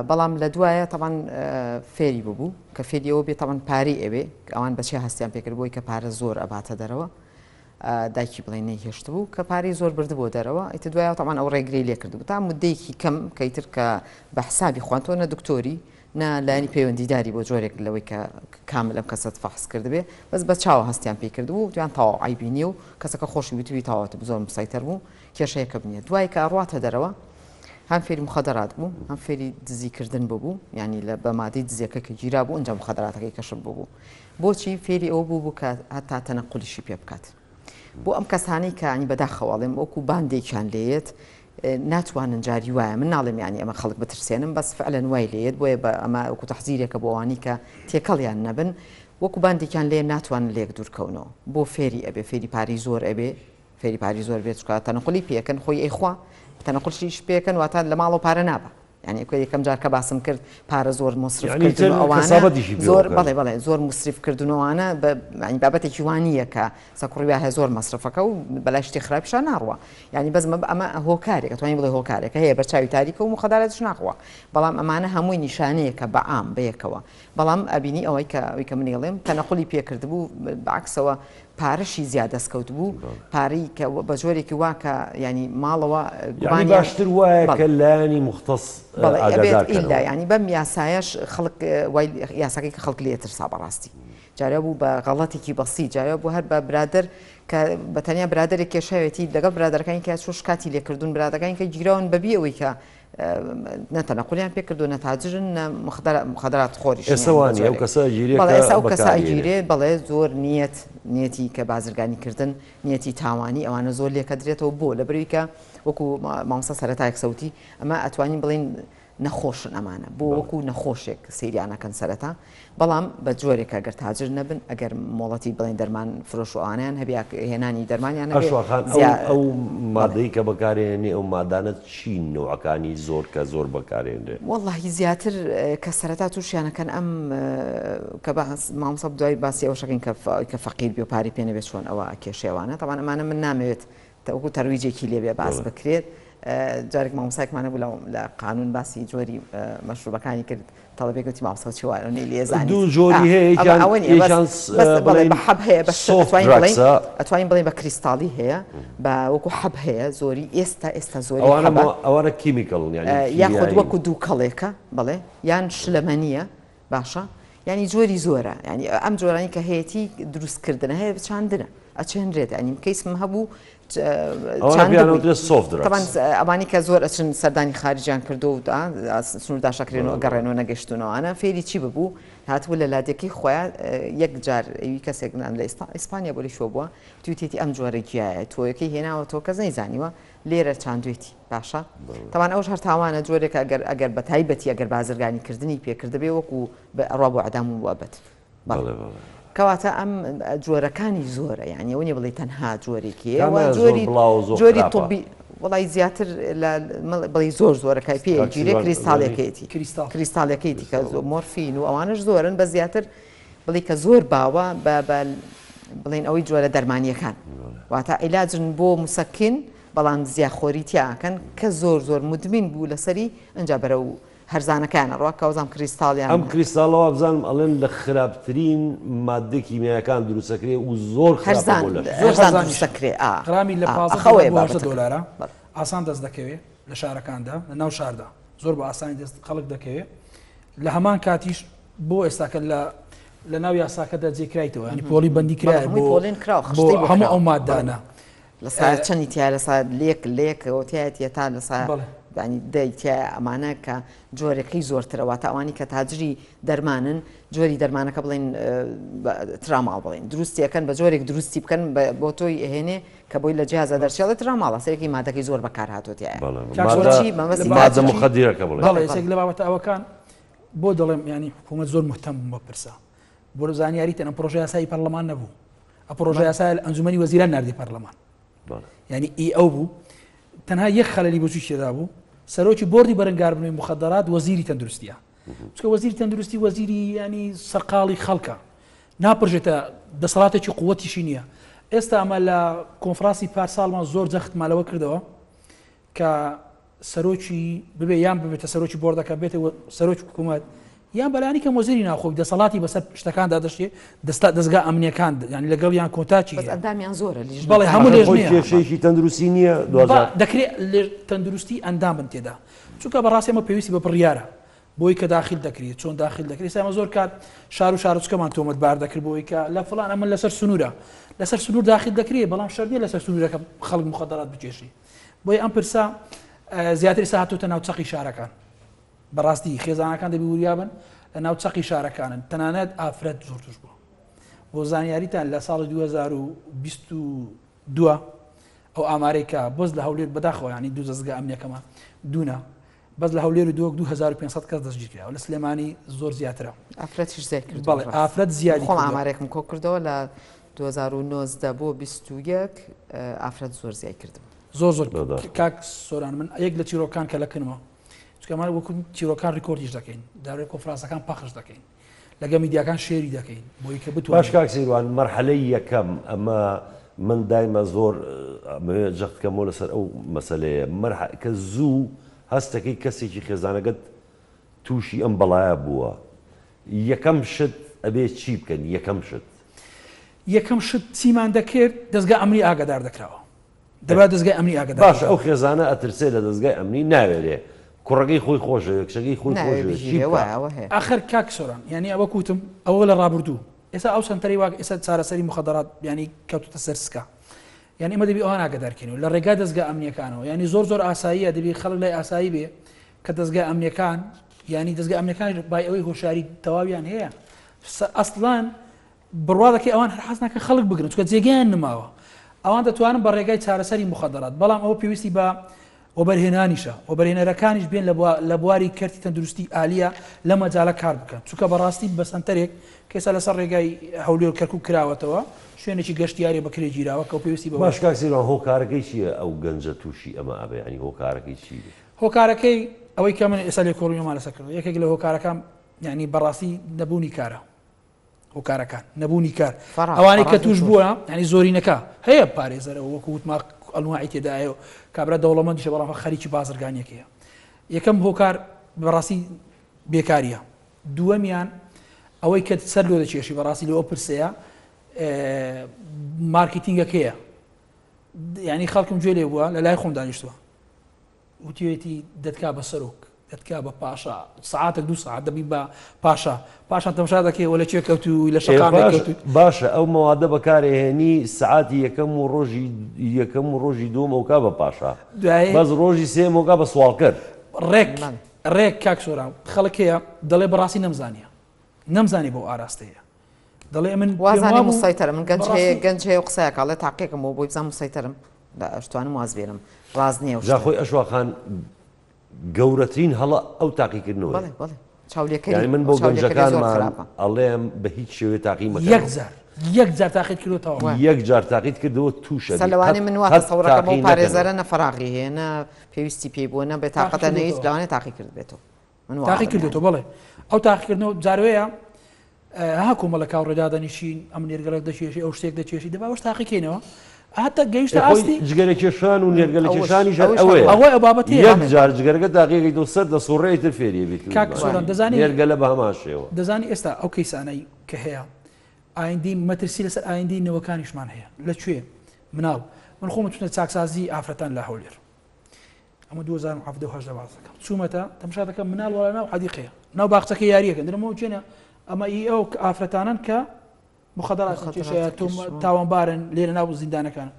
بەڵام لە دوایە تەبعەن فێری ببوو کە فێری ئەوە بێ تەبعەن پارەی ئەوێ ئەوان بەچێ هەستیان پێکرد بۆی کە پارە زۆر ئەباتە دەرەوە دایکی بڵێ نەیهێشت بوو کە پارەی زۆر بردبووە دەرەوە ئیتر دوایە تەبعەن ئەو ڕێگری لێ کردبوو تا مدەیەکی کەم کە ئیتر کە بە حسابی خوان تۆ نە دکتۆری نە لایەنی پەیوەندیداری بۆ جۆرێک لەوەی کە کامل ئەم کەسەت فەحس کردبێ بەس بە چاوە هەستیان پێی کردبوو وتیان تەواو عەیبی نییە و کەسەکە خۆشی وتوی تەواوەتم زۆر مسەیتەر بوو کێشەیەکم نییە دوای کە ئەڕواتە دەرەوە هەم فێری مخدرات بوو هەم فێری دزیکردن ببوو یعنی لە بە مادەی دزیەکە کە گیرا بوو ئەنجا مخدراتەکەی کەشف ببوو بۆچی فێری ئەوە بوو بوو کە هەتا تەنەقولیشی پێ بکات بۆ ئەم کەسانەی کە ینی بەداخەوە ئەڵێم وەکو باندێکیان لێیەت ناتوانن جاری وایە من ناڵێم یانی ئەمە خەڵک بترسێنم بەس فعلەن وای لێیەت بۆیە بە ئەمە وەکو تەحزیرێکە بۆ ئەوانی کە تێکەڵیان نەبن وەکو باندێکیان لێ ناتوانن لێک دوورکەونەوە بۆ فێری ئەبێ فێری پارەی زۆر ئەبێ فێری پارەی زۆر بێت چکە تەنقلی پێکەن خۆی ئەیخوا تەنقلشیش پێکەن واتە لە ماڵەوە پارە نابە یانی ئەوکە یەکەم جار کە باسم کرد پارە زۆر مصرف کردن و ئەوانە زۆر بەڵێ بەڵێ زۆر مصرف کردن و ئەوانە یانی بابەتێکی وا نییە کە سەکوڕی وا هەیە زۆر مەسرفەکە و بەلای شتی خراپیشا ناڕوا یانی بەس ئەمە هۆکارێکە توانین بڵێ هۆکارێکە هەیە بەرچاوی تاریکە و مخداراتش ناخوا بەڵام ئەمانە هەمووی نیشانەیەکە بە عام بەیەکەوە بەڵام ئەبینی ئەوەی کە ئەوی کە منی ئەڵێم تەنەقولی پێکردبوو بەعکسەوە پارەشی زیاد دەستکەوت بوو پارەی کە بە جۆرێکی وا کە ینی ماڵەوە گومانی باشتر وایە کە لایەنی مختص ئاگادار ئیلا ینی بەم یاسایەش خەڵک وای یاساکەی کە خەڵک لێ ترسا بەڕاستی جارە بوو بە غەڵەتێکی بەسی جارە بوو هەر بە برادر کە بە تەنیا برادێک کێشاوێتی لەگەڵ برادەرەکانی کە چۆ شکاتی لێکردون برادەکانی کە گیراون بەبی ئەوەی کە نە تەنەقولیان پێ کردو نە تاجرن نە مخدرات خۆریش ئێستا وا نییە ئەو کەسە ئەگیرێ بەڵێ ئێستا ئەو کەسە ئەگیرێ بەڵێ زۆر نیەت نیەتی کە بازرگانی کردن نیەتی تاوانی ئەوانە زۆر لێکەدرێتەوە بۆ لە بەروی کە وەکو مامۆستا سەرەتایەک سەوتی ئەمە ئەتوانین بڵین نەخۆشن ئەمانە بۆ وەکو نەخۆشێک سەیریانەکەن سەرەتا بەڵام بە جۆرێک ئەگەر تاجر نەبن ئەگەر مۆڵەتی بڵێن دەرمان فرۆش و ئەوانەیان هەبێ هێنانی دەرمانیان هەبێ ئەشوا خان ئەو زیا ئەو بەڵێ. مادەی کە بەکارێنێ ئەو مادانە چین نەوعەکانی زۆر کە زۆر بەکارێنرێ؟ وەڵاهی زیاتر کە سەرەتا توشیان ئەکەن ئەم کە باس مامۆستا دوای باسی ئەوەش ئەکەین کە کە فەقیر بێ و پارەی پێ نەبێ چۆن ئەوە ئەکێشێ ئەوانە تەبعەن ئەمانە من نامەوێت وەکو تەرویجێکی لێ بێ باس بکرێت جارێک مامۆستایەکمان هەبوو لە قانون باسی جۆری مەشروبەکانی کرد تەڵەبێک وتی مامۆستا چی وایە نەی لێ زانیت دوو جۆری هەیە یەکیان ئەوە نییە بەس یەکیان بەس بەڵێ بڵێین بە حەب هەیە بە شت soft ئەتوانین بڵێین drugs ە ئەتوانین بڵێین بە کریستاڵی هەیە بە وەکو حەب هەیە زۆری ئێستا ئێستا زۆری ئەوانە حەبە مە- ئەوانە chemical ن یانی یاخود کیمیایین وەکو دووکەڵێکە بەڵێ یان شلەمەنییە باشە یانی جۆری زۆرە یانی ئەم جۆرانی کە هەیەتی دروستکردنە هەیە چاندنە ئەچێنرێت ینی کەیسم هەبوو ئەوانی کە زۆر ئەچن سەردانی خارجیان کردو و سنوور داشەکرێن و گەڕێنەوە نەگەشتونەوەە فێری چی ببوو هاتبوو لە لادێکی خۆیان یەک جار ئەوی کەسێک نان لە ئێستا ئیسپانیا بۆ لە شوێ بووە تویتێتی ئەم جۆرە گیایە تۆیەکەی هێناوە تۆ کەس نەیزانیوە لێرە چاندوێتی باشە تەوان ئەوش هەر تاوانە جۆرێکە ئەگەر ئەگەر بە تایبەتی ئەگەر بازرگانی کردنی پێکردبێ وەکو ئەڕوا بۆ عدام و ئەبەد کەواتە ئەم جۆرەکانی زۆرە یعنی ئەوە نیە بڵێ تەنها جۆرێکی جۆری جۆری طبی وڵی زیاتر لە بڵی زۆر زۆرەکای پێ گیرێ کریستاڵەکەیتی کریستاڵەکەیتی کە زۆر مۆرفین و ئەوانش زۆرن بە زیاتر بڵی کە زۆر باوە بە بڵێن ئەوەی جۆرە دەرمانیەکان واتە عیلاجن بۆ مسەکین بەڵام زیاخۆری تیاکەن کە زۆر زۆر مدمین بوو لەسەری ئەجا بەرەو هەرزانەکەیان ئەڕوا کەوزام کریستاڵیان. ئەم کریستاڵە وابزانم ئەڵێن لە خراپترین ماددە کیمیایەکان دروستەکرێ و زۆر خراپە بۆ لەش. زۆر هەرزان دروستەکرێ ئا غرامی لە ئا 15 ئەخەوەیە دۆلار بۆ 18 بابەتەکە. دۆلارە بەڵێ. ئاسان دەست دەکەوێ لە شارەکاندا لە ناو شاردا زۆر بە ئاسانی دەست خەڵک دەکەوێ لە هەمان کاتیش بۆ ئێستاکە لە لە ناو یاساکەدا جێکرایتەوە ینی پۆلی بەندی بەڵێ کرایە هەمووی بۆ پۆلێن کراوە بۆ خشتەی بۆ هەموو کراوە. ئەو بەڵێ. مادانە لە سایە چەنی تایە لە سایە لێک لێکەوە تایەتیە تا لە سایە بەڵێ. یانی دەی تایە ئەمانە کە جۆرەکەی زۆرترە واتە ئەوانی کە تاجری دەرمانن جۆری دەرمانەکە بڵێن تراماڵ بڵێن دروستیەکەن بە جۆرێک دروستی بکەن بۆ تۆی ئەهێنێ کە بۆی لە جیازە دەرچێڵێ تراماڵە سەرێکی مادەکەی زۆر بەکار هاتۆ تایە مادە مخدرەکە بڵێ بەڵێ یەکێک لە بابەتە ئەوەکان بۆ دەڵێم ینی حکوومەت زۆر مهتەم بوو بە پرسە بۆ زانیاریتان ئەم پرۆژە یاسایی پەرلەمان نەبوو ئە پرۆژە یاسای ئەنجومەنی وەزیران ناردی پەرلەمان یعنی ئی ئەو بوو تەنها یەک خەلەلی بچوکی تێدا بوو سەرۆکی بۆردی بەرەنگاربوونەوەی مخدرات وەزیری تەندروستیە چونکە وەزیری تەندروستی وەزیری ینی سەرقاڵی خەڵکە ناپرژێتە دەسەڵاتێکی قوتیشی نییە ئێستا ئەمە لە کۆنفراسی پارساڵمان زۆر جەختمان لەوە کردەوە کە سەرۆکی ببێ یان ببێتە سەرۆکی بۆردەکە بێتە سەرۆکی حکوومەت یان بەلانی کەم وەزیری ناوخۆی دەسەڵاتی بەسەر شتەکاندا دەشێ دەستا دەزگا ئەمنیەکان یان لەگەڵ یان کۆتاچی بەس ئەندامیان زۆرە لیژنەکان. بەڵێ هەموو ئاخر خۆی لێژنەیە کێشەیەکی تەندروستی نییە با دواجار. دەکرێ لێ تەندروستی ئەندام بن تێدا چونکە بەڕاستی ئەمە پێویستی بە بڕیارە. بۆی کە داخل دەکرێت چۆن داخل دەکرێت ئێستا ئێمە زۆر کات شار و شارۆچکەمان تۆمەتبار دەکرد بۆی کە لە فڵان ئەمە لەسەر سنوورە لەسەر سنوور داخل دەکرێت بەڵام شەرت نییە لەسەر سنوورەکە خەڵک مخدرات بکێشی بۆیە ئەم پرسە زیاتر ئێستا هاتووتە ناو چەقی شارەکان بەڕاستی خێزانەکان دەبی وریا بن لە ناو چەقی شارەکانن تەنانەت ئافرەت زۆر توش بووە بۆ زانیاریتان لە ساڵی 2022 ئەو ئامارەی کە بەس لە هەولێر بەداخەوە ینی دوو دەزگا ئەمنیەکەمان دوونە بەس لە هەولێر و دهۆک 2500 کەس دەستگیر کراوە لە سلێمانی زۆر زیاترە. ئافرەتیش زیای کردووە بەڵێ ئافرەت زیادی خۆم ئامارێکم کۆ کردەوە لە 2019 بۆ 21 ئافرەت زۆر زیای کردم. زۆر زۆر کاک سۆران من یەک لە چیرۆکان کە لە کنمە چونکە ئەمە وەکو چیرۆکان ڕیکۆردیش دەکەین داوای کۆنفرانسەکان پەخش دەکەین لەگە میدیاکان شێری دەکەین بۆی کە بتوانین. باش کاک سیروان مەرحەلەی یەکەم ئەمە من دایمە زۆر ئەمەوێ جەخت کەمەوە لەسەر ئەو مەسەلەیە مەرحە کە زوو هەستەکەی کەسێکی خێزانەکەت تووشی ئەم بەڵایە بووە یەکەم شت ئەبێ چی بکەن یەکەم شت؟ یەکەم شت چیمان دەکرد دەزگا ئەمنی ئاگادار دەکراوە دەبا دەزگای ئەمنی ئاگادار باشە ئەو خێزانە ئەترسێ لە دەزگای ئەمنی ناوێرێ کوڕەکەی خۆی خۆشەوێ کچەکەی خۆی خۆشەوێ چی بکا؟ ئاخر کاک سۆران یانی ئەوە کوتم ئەوە لە ڕابردوو ئێستا ئەو سەنتەرەی وا ئێستا چارەسەری مخدرات یانی کەوتوتە سەر سکا یانی ئێمە دەبی ئەوان ئاگادار کەینەوە لە ڕێگا دەزگا ئەمنیەکانەوە یانی زۆر زۆر ئاساییە دەبی خەڵک لای ئاسایی بێ کە دەزگا ئەمنیەکان یانی دەزگا ئەمنیەکان بای ئەوەی هۆشیاری تەواویان هەیە ئەسڵان بڕوا دەکەی ئەوان هەر حەز ناکەن خەڵک بگرن چونکە جێگەیان نماوە ئەوان دەتوانن بە ڕێگای چارەسەری مخدرات بەڵام ئەوە پێویستی بە وەبەرهێنانیشە وەبەرهێنەرەکانیش بێن لە بواری کەرتی تەندروستی ئالیە لە مەجالە کار بکەن چونکە بەڕاستی بە سەنتەرێک کە ئێستا لەسەر ڕێگای هەولێر کەرکوک کراوەتەوە شوێنێکی گەشتیاری بە کرێ گیراوە کە پێویستی بەوە باش کاک سیروان هۆکارەکەی چییە ئەو گەنجە تووشی ئەمە ئەبێ یانی هۆکارەکەی چی بێ؟ هۆکارەکەی ئەوەی کە من ئێستا لێکۆڵینەوەمان لەسەر کردووە یەکێک لە هۆکارەکان یانی بەڕاستی نەبوونی کارە هۆکارەکان نەبوونی کار ئەوانەی کە توش بووە ینی زۆرینەکە هەیە پارێزەرەوە وەکو وتما ئەنواعی تێدایە و کابرا دەوڵەمەندیشە بەڵام خەریکی بازرگانیەکەیە یەکەم هۆکار بەڕاستی بێکاریە دووەمیان ئەوەی کە سەر لۆ دەکێشی بەڕاستی لەوە پرسەیە مارکتینگەکەیە ینی خەڵکم گوێ لێ بووە لە لای خۆم دانیشتووە وتویەتی دەتکا بە سەرۆک دەتکا بە پاشا سەعاتێک دوو سەعات دەبی بە پاشا پاشان تەماشا دەکەی وە لە کوێ کەوتووی لە شەقامێک کەوتووی. باشە ئەو مەوادە بەکارئەهێنی سەعاتی یەکەم و ڕۆژی یەکەم و ڕۆژی دووەم ئەوکا بە پاشا بەس ڕۆژی سێیەم ئەوکا بە سواڵکەر. ڕێک ڕێک کاک سۆران خەڵک هەیە دەڵێ بەڕاستی نەمزانیە نەمزانی بەو ئاراستەیە دەڵێ من وازانێ مسەیتەرم من گەنج هەیە گەنج هەیە و قسەیەک ئەڵێ تاقیەکەم بۆ بۆی بزانم مسەیتەرم بە ئەشتوانم واز بێنم ڕاست نییە جا خۆی ئەشوا خان گەورەترین هەڵە ئەو تاقیکردنەوەیە بەڵێ بەڵێ چاولێکەری یانی من بۆ چاولێکەری زۆر گەنجەکانمان خراپە ئەڵێم بە هیچ شێوەیە تاقی مەکەنەوە یەک جار یەک جار تاقیت کردووەتەوە یەک جار تاقیت کردەوە تووشە سەر بی لەوانەیە قەت من وا قەت تەسەوڕەکەم تاقی ئەو نەکەنەوە پارێزەرە نە فەراغی هەیە نە پێویستی پێی بووە نە تاقی بێتاقەتە نە هیچ کردووەتەوە لەوانەیە تاقی کردبێتەوە من وا تاقی ئەڵێم کردوێتەوە یانی بەڵێ ئەو تاقیکردنەوە جاروەیە ها کۆمەڵە کاوڕێ دادەنیشین ئەم نێرگەلە دەکێشی ئەو شتێک دەکێشی دەبا ئەوش تاقیکەینەوە هەتا گەیشتە خۆی ئاستی جگەرە کێشان و نێرگەلە ئەوەش کێشانیش هەر ئەوەش ئەوەیە هەر ئەوە ئەو بابەتەیە یەک جار جگەرەکە تاقیەکەیتەوە سەر دەسوڕێ ئیتر فێری ئەبیت و کاک سۆران دەزانی نێرگەلە بە هەمان شێوە. دەزانی ئێستا ئەو کەیسانەی کە هەیە ئایندەی مەترسی لەسەر ئایندەی نەوەکانیشمان هەیە لە کوێ مناڵ من خۆم چونە چاکسازی ئافرەتان لە هەولێر ئەمە 2017 و 18 باس دەکەم چوومەتە تەمشا دەکەم مناڵ وەڵا ناو حەدیقەیە ناو باخچەکە یاریەکەن دەرم ئەوە چێنە ئەمە ئی ئەو ئافرەتانن کە مخدرات کێشەیە تاوانبارن لێرە ناو زیندانەکان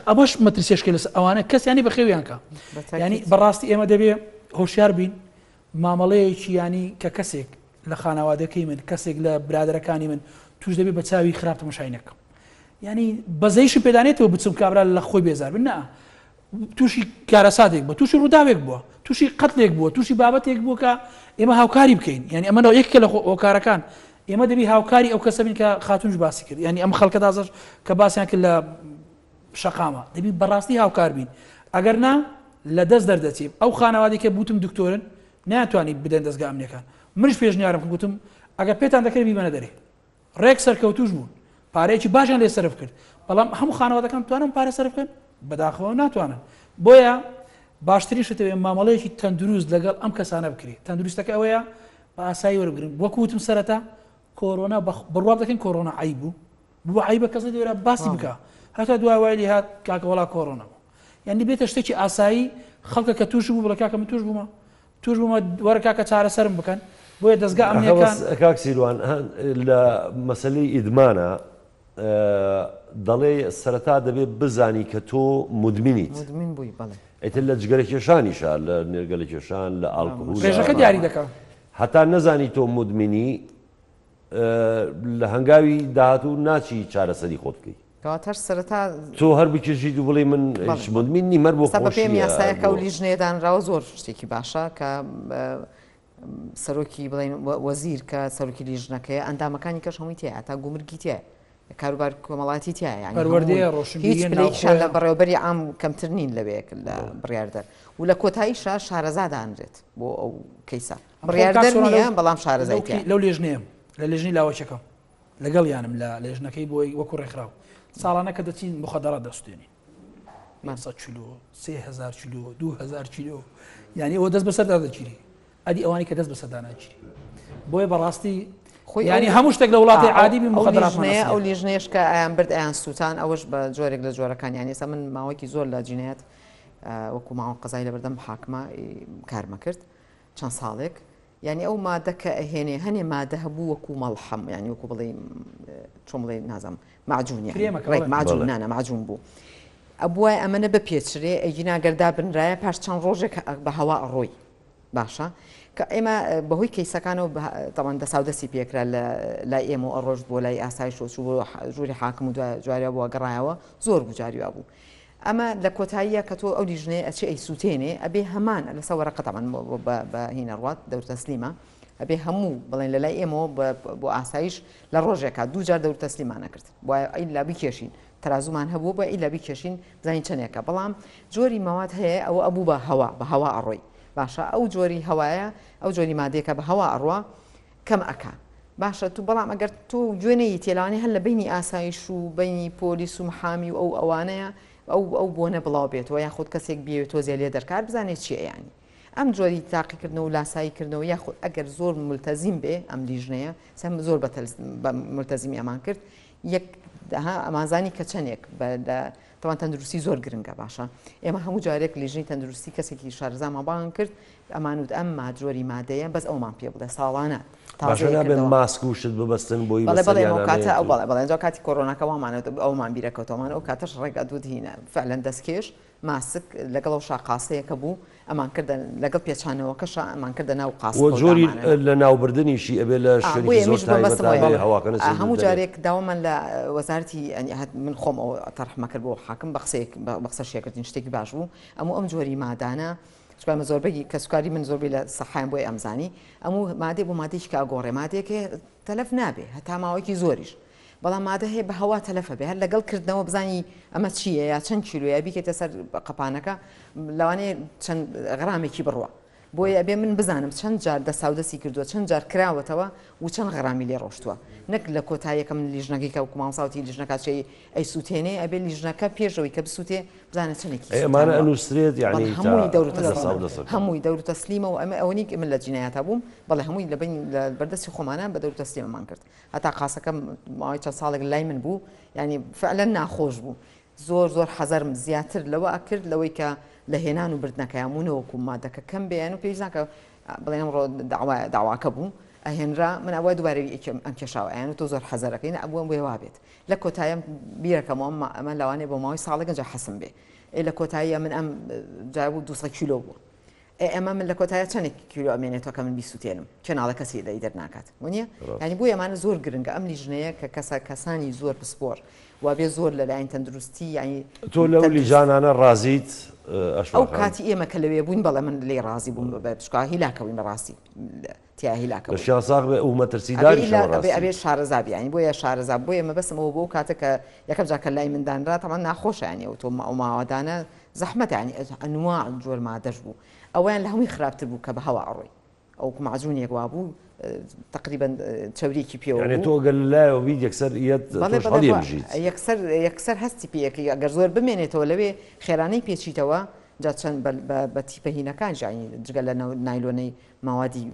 ئەمەش مەترسیشکە لەسەر ئەوانە کەسیانی بەخێویان کە ینی بەڕاستی ئێمە دەبێ هۆشیار بین مامەڵەیەکی ینی کە کەسێک لە خانەوادەکەی من کەسێک لە برادەرەکانی من توش دەبێ بە چاوی خراپ تەمەشای نەکەم ینی بەزەیشم پێدانێتەوە بچم کابرا لە خۆی بێزار بن نا تووشی کارەساتێک بووە تووشی ڕووداوێک بووە تووشی قەتلێک بووە تووشی بابەتێک بووە کە ئێمە هاوکاری بکەین یعنی ئەمە یەکێکە لە هۆکارەکان ئێمە دەبی هاوکاری ئەو کەسە بین کە خاتونش باسی کرد یعنی ئەم خەڵکە تازەش کە باسیان کرد لە شەقامە دەبی بەڕاستی هاوکار بین ئەگەر نا لە دەست دەردەچێت ئەو خانەوادی کە بوتم دکتۆرن ناتوانانی بدەن دەستگا ئەمنیەکان منش پێشنیارم کرد گوتم ئەگەر پێتان دەکرێت بیبەنە دەرێ ڕێک سەرکەوتوش بوون پارەیەکی باشیان لێ سەرف کرد بەڵام هەموو خانەوادەکان توانن پارە سەرف بکەن بەداخەوە ناتوانن بۆیە باشترین شت ئەوەیە مامەڵەیەکی تەندروست لەگەڵ ئەم کەسانە بکرێت تەندروستەکە ئەوەیە بە ئاسایی وەربگرن وەکو وتم سەرەتا کۆرۆنا بڕوا دەکەن کۆرۆنا عیب بوو بوو عیبە کەس نەدەوێرا باسی بکە هەتا دوای وای لێ هات کاکە وەڵا کۆرۆنا بوو یعنی بێتە شتێکی ئاسایی خەڵکە کە توش بوو بڵێ کاکە من توش بوومە. توش بوومە وەرە کاکە چارەسەرم بکەن بۆیە دەزگا ئەمنیەکان. کاک سیروان لە مەسەلەی ئیدمانە دەڵێ سەرەتا دەبێ بزانی کە تۆ مدمنیت مدمن بووی بەڵێ ئیتر لە جگەرە کێشانیشە لە نێرگەلە کێشان لە ئاڵکهول ڕێژەکە دیاری دەکا هەتا نەزانی تۆ مدمنی لە هەنگاوی داهاتوو ناچی چارەسەری خۆت بکەی. کەواتە هەر سەرەتا. تۆ هەر بکێشیت و بڵێی من هیچ مدمن نیم هەر بۆ ئێستا بەپێی خۆشییە یاسایە کە ئەو بۆ. لیژنەیە دانراوە زۆر شتێکی باشە کە سەرۆکی بڵێین وەزیر کە سەرۆکی لیژنەکەیە ئەندامەکانی کەش هەمووی تیایە تا گومرگی تیایە کاروبار کۆمەڵاتی تیایە یانی هەمووی پەروەردەیە هیچ ڕۆشنبیریە پلەیەکیشان لە ناوخۆیە. بەڕێوەبەری عام کەمتر نین لەوێ لە بڕیاردەر و لە کۆتاییشا شارەزا دانرێت بۆ ئەو کەیسە ئەم خۆ کاک بڕیاردەر سۆران نییە لەو بەڵام شارەزای لەو تیایە. لەو لێژنەیەم لە لێژنەی لاوەکیەکەم لەگەڵیانم لە لێژنەکەی بۆی وەکو ڕێکخراو ساڵانە کە دەچین مخدرات دەسوتێنین 500 کیلۆ 3000 کیلۆ 2000 کیلۆ یعنی ئەوە دەست بەسەردا دەگیری ئەدی ئەوانی کە دەست بەسەردا ناگیری بۆیە بەڕاستی خۆی یعنی ئەو هەموو شتێک لە وڵاتی ئا، عادی بی ئەو مخدراتمان لیژنەیە ئەو ئەسڵیە. لیژنەیەش کە ئەیان برد ئەیان سووتان ئەوەش بە جۆرێک لە جۆرەکان یانی ئێستا من ماوەیەکی زۆر لە جینایەت وەکو ماوە قەزای لە بەردەم حاکمە کارمە کرد چەند ساڵێک یانی ئەو مادە کە ئەهێنێ هەنێ مادە هەبوو وەکو مەڵحەم یانی وەکو بڵێ چۆن بڵێ نازم معجون یانی کرێمەکە ڕێک بڵێ. معجون بەڵێ. نانا معجون بوو ئەبوایە ئەمەنە بپێچرێ ئەگینا گەر دابنرایە پاش چەند ڕۆژێک بە هەوا ئەڕۆی باشە کە ئێمە بەهۆی کەیسەکانەوە تەوان دەساودەستی پێکرا لە لای ئێمە و ئەڕۆشت بۆ لای ئاسایش و چوو بۆ ژووری حاکم و دوای جاریا بووە گەڕایەوە زۆر بوو جاری وا بوو ئەمە لە کۆتاییە کە تۆ ئەو لیژنەیە ئەچێ ئەیسووتێنێ ئەبێ هەمان لەسەر وەرەقە تەبعەن بە هین ئەڕوات دەور تەسلیمە ئەبێ هەموو بڵێن لە لای ئێمەوە بۆ ئاسایش لە ڕۆژێکا دوو جار دەور تەسلیمان ئەکرد وایە ئیلا بکێشین تەرازومان هەبوو بە ئیلا بکێشین بزانین چەندێکە بەڵام جۆری مەواد هەیە ئەوە ئەبوو بە هەوا بە هەوا ئەڕۆی باشە ئەو جۆری هەوایە ئەو جۆری مادەیەکە بە هەوا ئەڕوا کەم ئەکا باشە تو بەڵام ئەگەر تۆ گوێ نەیتێ لەوانەیە هەر لە بەینی ئاسایش و بەینی پۆلیس و محامی و ئەو ئەوانەیە ئەو ئەو بۆنە بڵاو بێتەوە یاخود کەسێک بیەوێت تۆزێ لێ دەرکار بزانێت چییە یانی ئەم جۆری تاقیکردنەوە و لاسایی کردنەوە یاخود ئەگەر زۆر ملتەزیم بێ ئەم لیژنەیە سەم زۆر بە ملتەزیمی ئەمان کرد یەک ها ئەمانزانی کە چەندێک بە لە تەوان تەندروستی زۆر گرنگە باشە ئێمە هەموو جارێک لیژنەی تەندروستی کەسێکی شارەزامان بانگ کرد ئەمانوت ئەم مادرۆری مادەیە بەس ئەومان پێ بڵێ ساڵانە باشە نابێت ماسک و شت ببەستن بۆی بەڵێ بەڵێ ئەو کاتە ئەو بەڵێ بەڵێ جا کاتی کۆرۆناکە وامانە ئەومان بیرەکەوتەوەمان ئەو کاتەش ڕێک ئەدوت هینە فعلەن دەستکێش ماسک لەگەڵ ئەو شاقاسەیەکە بوو ئەمان کردە لەگەڵ پێچانەوەکەشا ئەمان کردە ناو قاسەکە و جۆری لە ناوبردنیشی ئەبێ لە شوێنێکی زۆر تایبەتا بێ هەواکە نەچێتە هەموو جارێک داوامان لە وەزارەتی من خۆم ئەوە تەرحمە کرد بۆ حاکم بە قسەیەک بە قسە شێکردن شتێکی باش بوو ئەموو ئەم جۆری مادانە چونکە ئەمە زۆربەی کەسوکاری من زۆربەی لە سەحایان بۆیە ئەمزانی ئەموو مادەی بۆ مادەیەکی کە ئەگۆڕێ مادەیەک هەیە تەلەف نابێ هەتا ماوەیەکی زۆریش بەڵام مادە هەیە بە هەوا تەلەفە بێ هەر لەگەڵ کردنەوە بزانی ئەمە چییە یا چەند کیلۆیە بیکەیتە سەر قەپانەکە لەوانەیە چەند غرامێکی بڕوا بۆیە ئەبێ من بزانم چەند جار دەساودەسی کردووە چەند جار کراوەتەوە و چەند غرامی لێ ڕۆشتووە نەک لە کۆتاییەکە من لیژنەکەی کە وەکو مامۆستا وتی لیژنەکە چێ ئەیسووتێنێ ئەبێ لیژنەکە پێش ئەوەی کە بسووتێ بزانە چەندێکی ئەی ئەمانە سووتاندوە ئەنووسرێت بەڵێ یعنی تا هەمووی دەور و دەساو تەسلیمە دەسەکە هەمووی دەور و تەسلیمە و ئەمە ئەوە نییە من لە جینایاتا بووم بەڵێ هەمووی لە بەین لە بەردەستی خۆمانە بە دەور و تەسلیمەمان کرد هەتا قاسەکەم ماوەی چەند ساڵێک لای من بوو یعنی فعلا ناخۆش بوو زۆر زۆر حەزەرم زیاتر لەوە ئەکرد لەوەی کە لە هێنان و بردنەکەیان بوو نەوەکو مادەکە کەم بێ یان و پێویست ناکە بڵێن ئەمڕۆ داوا داواکە بوو ئەهێنرا من ئەوە دووبارە ئەم کێشاوە ئەیان و تۆ زۆر حەزەرەکەی نە ئەبووم بۆیە وابێت لە کۆتاییم بیرەکەمەوە ئەمە لەوانەیە بۆ ماوەی ساڵێک ئەنجا حەسم بێ ئێ لە کۆتاییە من ئەم جا بوو 200 کیلۆ بوو ئێ ئەمە من لە کۆتایە چەندێک کیلۆ ئەمێنێتەوە کە من بیسووتێنم کێ ناڵێ کەسی لێی دەرناکات وەنیە یانی بۆیە ئەمانە زۆر گرنگە ئەم لیژنەیە کە کەسە کەسانی زۆر پسپۆر وابێ زۆر لەلایەن تەندروستی یانی تۆ لەو لیژانانە ڕازیت ئەشوا ئەو خان؟ کاتی ئێمە کە لەوێ بووین بەڵێ من لێی ڕازی بووم بە چونکە هیلاکە بووین بەڕاستی تیا هیلاکە بووین لەشیان ساغ بێ و ئەبێ مەترسیداریشە ئیلا ئەبێ بەڕاستی. ئەبێ شارەزا بی یانی بۆیە شارەزا بۆیە مەبەستم ئەوە بوو ئەو کاتە کە یەکەم جار کە لای من دانرا تەبعەن ناخۆشە یانی ئەو تۆ ئەو ماوەدانە زەحمەتە یانی ئەنواع جۆر مادەش بوو ئەوەیان لە هەمووی خراپتر بوو کە بە هەوا ئەڕۆی ئەو مەعجونێک وابوو تقریبا چەوریەکی پێوە یعنی بوو تۆ گەر لە لایەوە بیت یەکسەر یەت بەڵێ تۆش بەڵێ هەڵیەمژیت. یەکسەر یەکسەر هەستی پێ ئەکەی ئەگەر زۆر بمێنێتەوە لەوێ خێرانەی پێچیتەوە. جا چەند بە تیپە هینەکانیش یانی جگە لە نایلۆنەی ماوادی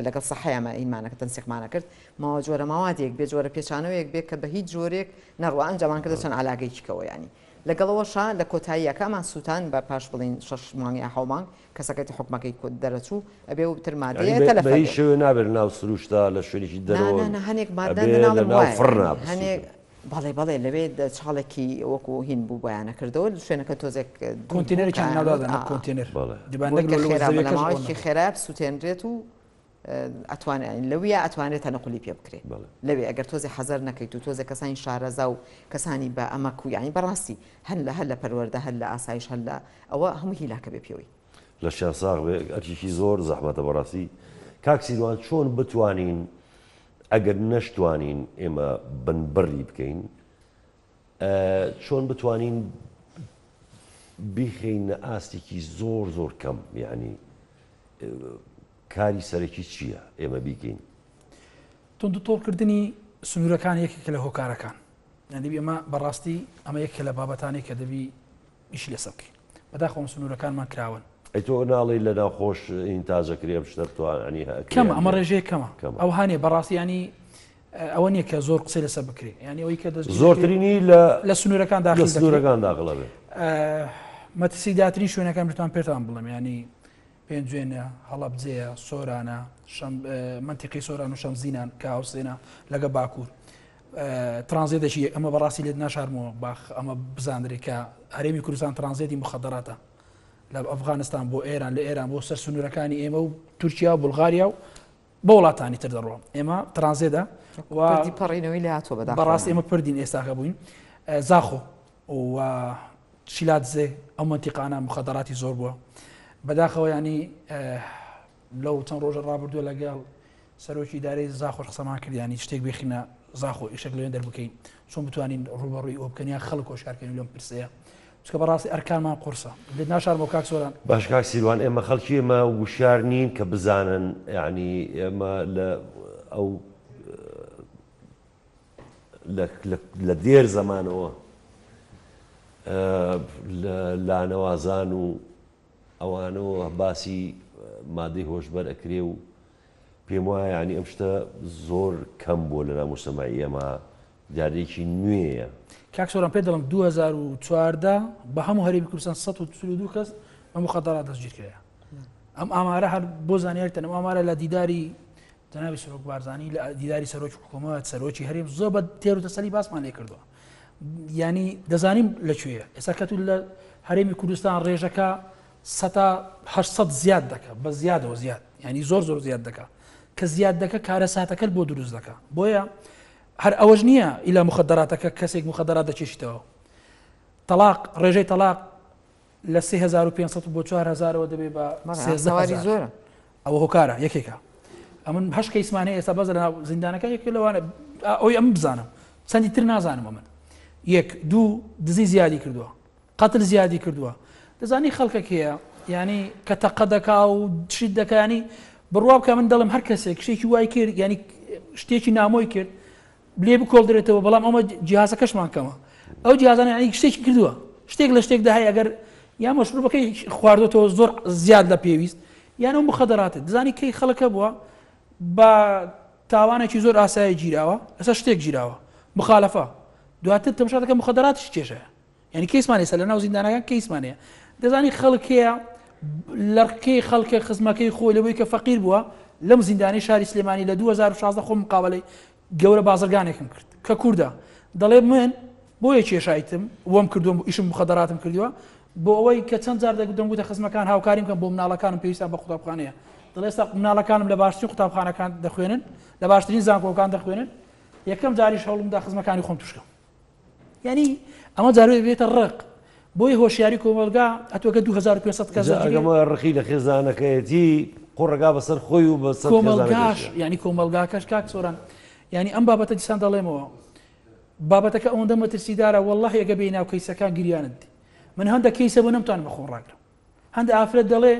لەگەڵ سەحەیە هینمانەکە تەنسیقمانە کرد ماوە جۆرە ماوادێک بێ جۆرە پێچانەوەیەک بێ کە بە هیچ جۆرێک نەڕوا ئەنجامان کردە چەند علاگەیەکی کەوە ینی لەگەڵەوەشا لە کۆتاییەکەمان سووتان بە پاش بڵین شەش مانگ یا حەو مانگ کەسەکەی حکومەکەی کۆت دەرەچوو ئەبێ و تر مادەیە تەلەف بە هیچ شێوەیە نابێت لەناو سروشتا لە شوێنێکی دەرەوە نا نا هەنێک مادە ئەبێ ناڵێم لەناو وایە فڕنا هەنێک بسووتێ. بەڵێ بەڵێ لەوێ چاڵێکی وەکو هین بوو بۆیانە کردەوە شوێنەکە تۆزێک دوور بوو کۆنتێنەرێکیان کە ناودا دەنا ئا. کۆنتێنەر بەڵێ. دیبان بۆی نەک کە لەوە خێرا بە لە زەویەکەش ئەوە ماوەیەکی نەبوو. خێرا بسووتێنرێت و ئەتوانێت لەویا ئەتوانرێت تەنقلی پێ بکرێ بەڵێ. لەوێ ئەگەر تۆزێ حەزەر نەکەیت و تۆزێ کەسانی شارەزا و کەسانی بە ئەمەک و یانی بەڕاستی هەر لە هەر لە پەروەردە هەر لە ئاسایش هەر لە ئەوە هەموو هیلاکە بێ پێوەی. لەشیان ساغ بێ ئەرکێکی زۆر زەحمەتە بەڕاستی کاک سیروان چۆن بتوانین ئەگەر نەشتوانین ئێمە بنبڕی بکەین چۆن بتوانین بیخەینە ئاستێکی زۆر زۆر کەم یعنی کاری سەرەکی چییە ئێمە بیکەین؟ توندوتۆڵکردنی سنوورەکان یەکێکە لە هۆکارەکان یان دەبی ئەمە بەڕاستی ئەمە یەکێکە لە بابەتانەی کە دەبی ئیشی لەسەر بکەین بەداخەوە سنوورەکانمان کراون. ئەی تۆ ناڵێی لە ناوخۆش ئینتاج ئەکرێ ئەم شتە بتوان ینی ئەکرێ کەمە ئەمە ڕێژەیە کەمە کەمە. ئەوها نیە بەڕاستی ینی ئەوە نییە کە زۆر قسەی لەسەر بکرێ ینی ئەوەی کە دەستگیر دەکرێ زۆرترینی لە لە سنوورەکان لە داخل دەکرێ سنوورەکان داخل ئەبێ. مەترسیدارترین شوێنەکان بتوان پێتان بڵێم ینی پێنجوێنە، هەڵەبجەیە، سۆرانە، شەم، مەنتیقەی سۆران و شەمزینان کە هاوسێنە لەگە باکوور. ترانزێتێکی ئەمە بەڕاستی لێت ناشارمەوە باخ ئەمە بزانرێ کە هەرێمی کوردستان ترانزێتی مخدراتە لە ئەفغانستان بۆ ئێران لە ئێران بۆ سەر سنوورەکانی ئێمە و تورکیا و بولغاریا و بۆ وڵاتانی تر دەڕۆ ئێمە ترانزێتە و پەڕینەوەی لە هاتووە بەداخەوە بەڕاستی ئێمە پردین ئێستاکە بووین زاخۆ و شیلادزێ ئەو مەنتیقانە مخدراتی زۆر بووە بەداخەوە ینی لەو چەند ڕۆژە ڕابردووە لەگەڵ سەرۆکی ئیدارەی زاخۆش قسەمان کرد ینی شتێک بێخینە زاخۆ ئیشێک لەوێن دەربکەین چۆن بتوانین ڕوبەڕووی ئەو بکەن یان خەڵک هۆشارکەین لەم پرسەیە چکە بەڕاستی ئەرکانمان قورسە لێت ناشارمەوە کاک سۆران. باش کاک سیروان ئێمە خەڵکی ئێمە وشیار نین کە بزانن یعنی ئێمە لە ئەو لە دێر زەمانەوە لە لانەوازان و ئەوانەوە باسی مادەی هۆشبەر ئەکرێ و پێم وایە یانی ئەم شتە زۆر کەم بووە لەناو موجتەمەعی ئێمە دیاردەیەکی نوێیە. کاک سۆران پێت دەڵێم 2014 بە هەموو هەرێمی کوردستان 142 کەس بە مخدرات دەستگیر کرایە ئەم ئامارە هەر بۆ زانیاریتان ئەم ئامارە لە دیداری جەنابی سەرۆک بارزانی لە دیداری سەرۆکی حکوومەت سەرۆکی هەرێم زۆر بە تێر و تەسەلی باسمان لێ کردووە ینی دەزانین لەکوێیە ئێستا کە تو لە هەرێمی کوردستان ڕێژەکە سەتا 800 زیاد دەکە بە زیادەوە زیاد ینی زۆر زۆر زیاد دەکە کە زیاد دەکە کارەساتەکەت بۆ دروست دەکە بۆیە هەر ئەوەش نییە ئیلا مخدراتەکە کەسێک مخدرات دەکێشیتەوە تەلاق ڕێژەی تەلاق لە 3500 بۆ 4000ەوە دەبێ بە 13 زۆرە ئەوە هۆکارە یەکێکە ئەمن هەش کەیسمان هەیە ئێستا بەس لە زیندانەکە یەکێک لەوانە ئەوی ئەم بزانم چەندی تر نازانم ئەمن یەک دوو دزی زیادی کردووە قەتل زیادی کردووە دەزانی خەڵکەک هەیە ینی کە تەقە دەکا و شت دەکانی بڕوا بکە من دەڵم هەر کەسێک شتێکی وای کرد ینی شتێکی نامۆی کرد لێ بکۆڵدرێتەوە بەڵام ئەمە جیهازەکەشمان کەمە ئەو جیهازانە یعنی شتێکی کردووە شتێک لە شتێکدا هەیە ئەگەر یا مەشروبەکەی خواردۆتەوە زۆر زیاد لە پێویست یان ئەو مخدراتە دەزانی کەی خەڵکە بووە بە تاوانێکی زۆر ئاسایی گیراوە لەسەر شتێک گیراوە مخالفە دواتر تەمشا دەکە مخدراتیش کێشەیە یعنی کەیسمان ئێستا لەناو زیندانەکان کەیسمان هەیە دەزانی خەڵک هەیە لەڕکەی خەڵکە خزمەکەی خۆی لەوەی کە فەقیر بووە لەم زیندانی شاری سلێمانی لە 2016 خۆم مقابلەی گەورە بازرگانێکم کرد کە کوردە دەڵێ من بۆیە کێشایتم وەم کردووە ئیشم مخدراتم کردووە بۆ ئەوەی کە چەند جار دەگوتم گوتە خزمەکان هاوکاریم کەم بۆ مناڵەکانم پێویستان بە قوتابخانەیە دەڵێ ئێستا مناڵەکانم لە باشترین قوتابخانەکان دەخوێنن لە باشترین زانکۆکان دەخوێنن یەکەم جاریش هەوڵمدا خزمەکانی خۆم توشکەم یعنی ئەمە جارێ بێتە ڕق بۆیە هۆشیاری کۆمەڵگا ئەتۆکە 2500 کەس جا ئەگەمە ڕقی لە خێزانەکەیەتی قوڕەگا بەسەر خۆی و بەسەر کۆمەڵگاش یعنی کۆمەڵگاکەش کاک سۆران یعنی ئەم بابەتە دیسان دەڵێمەوە بابەتەکە ئەوەندە مەترسیدارە واللهی ئەگە بێی ناو کەیسەکان گریانت من هەندە کەیسە بۆ نەمتوانم بە خۆم ڕاگرم هەندە ئافرەت دەڵێ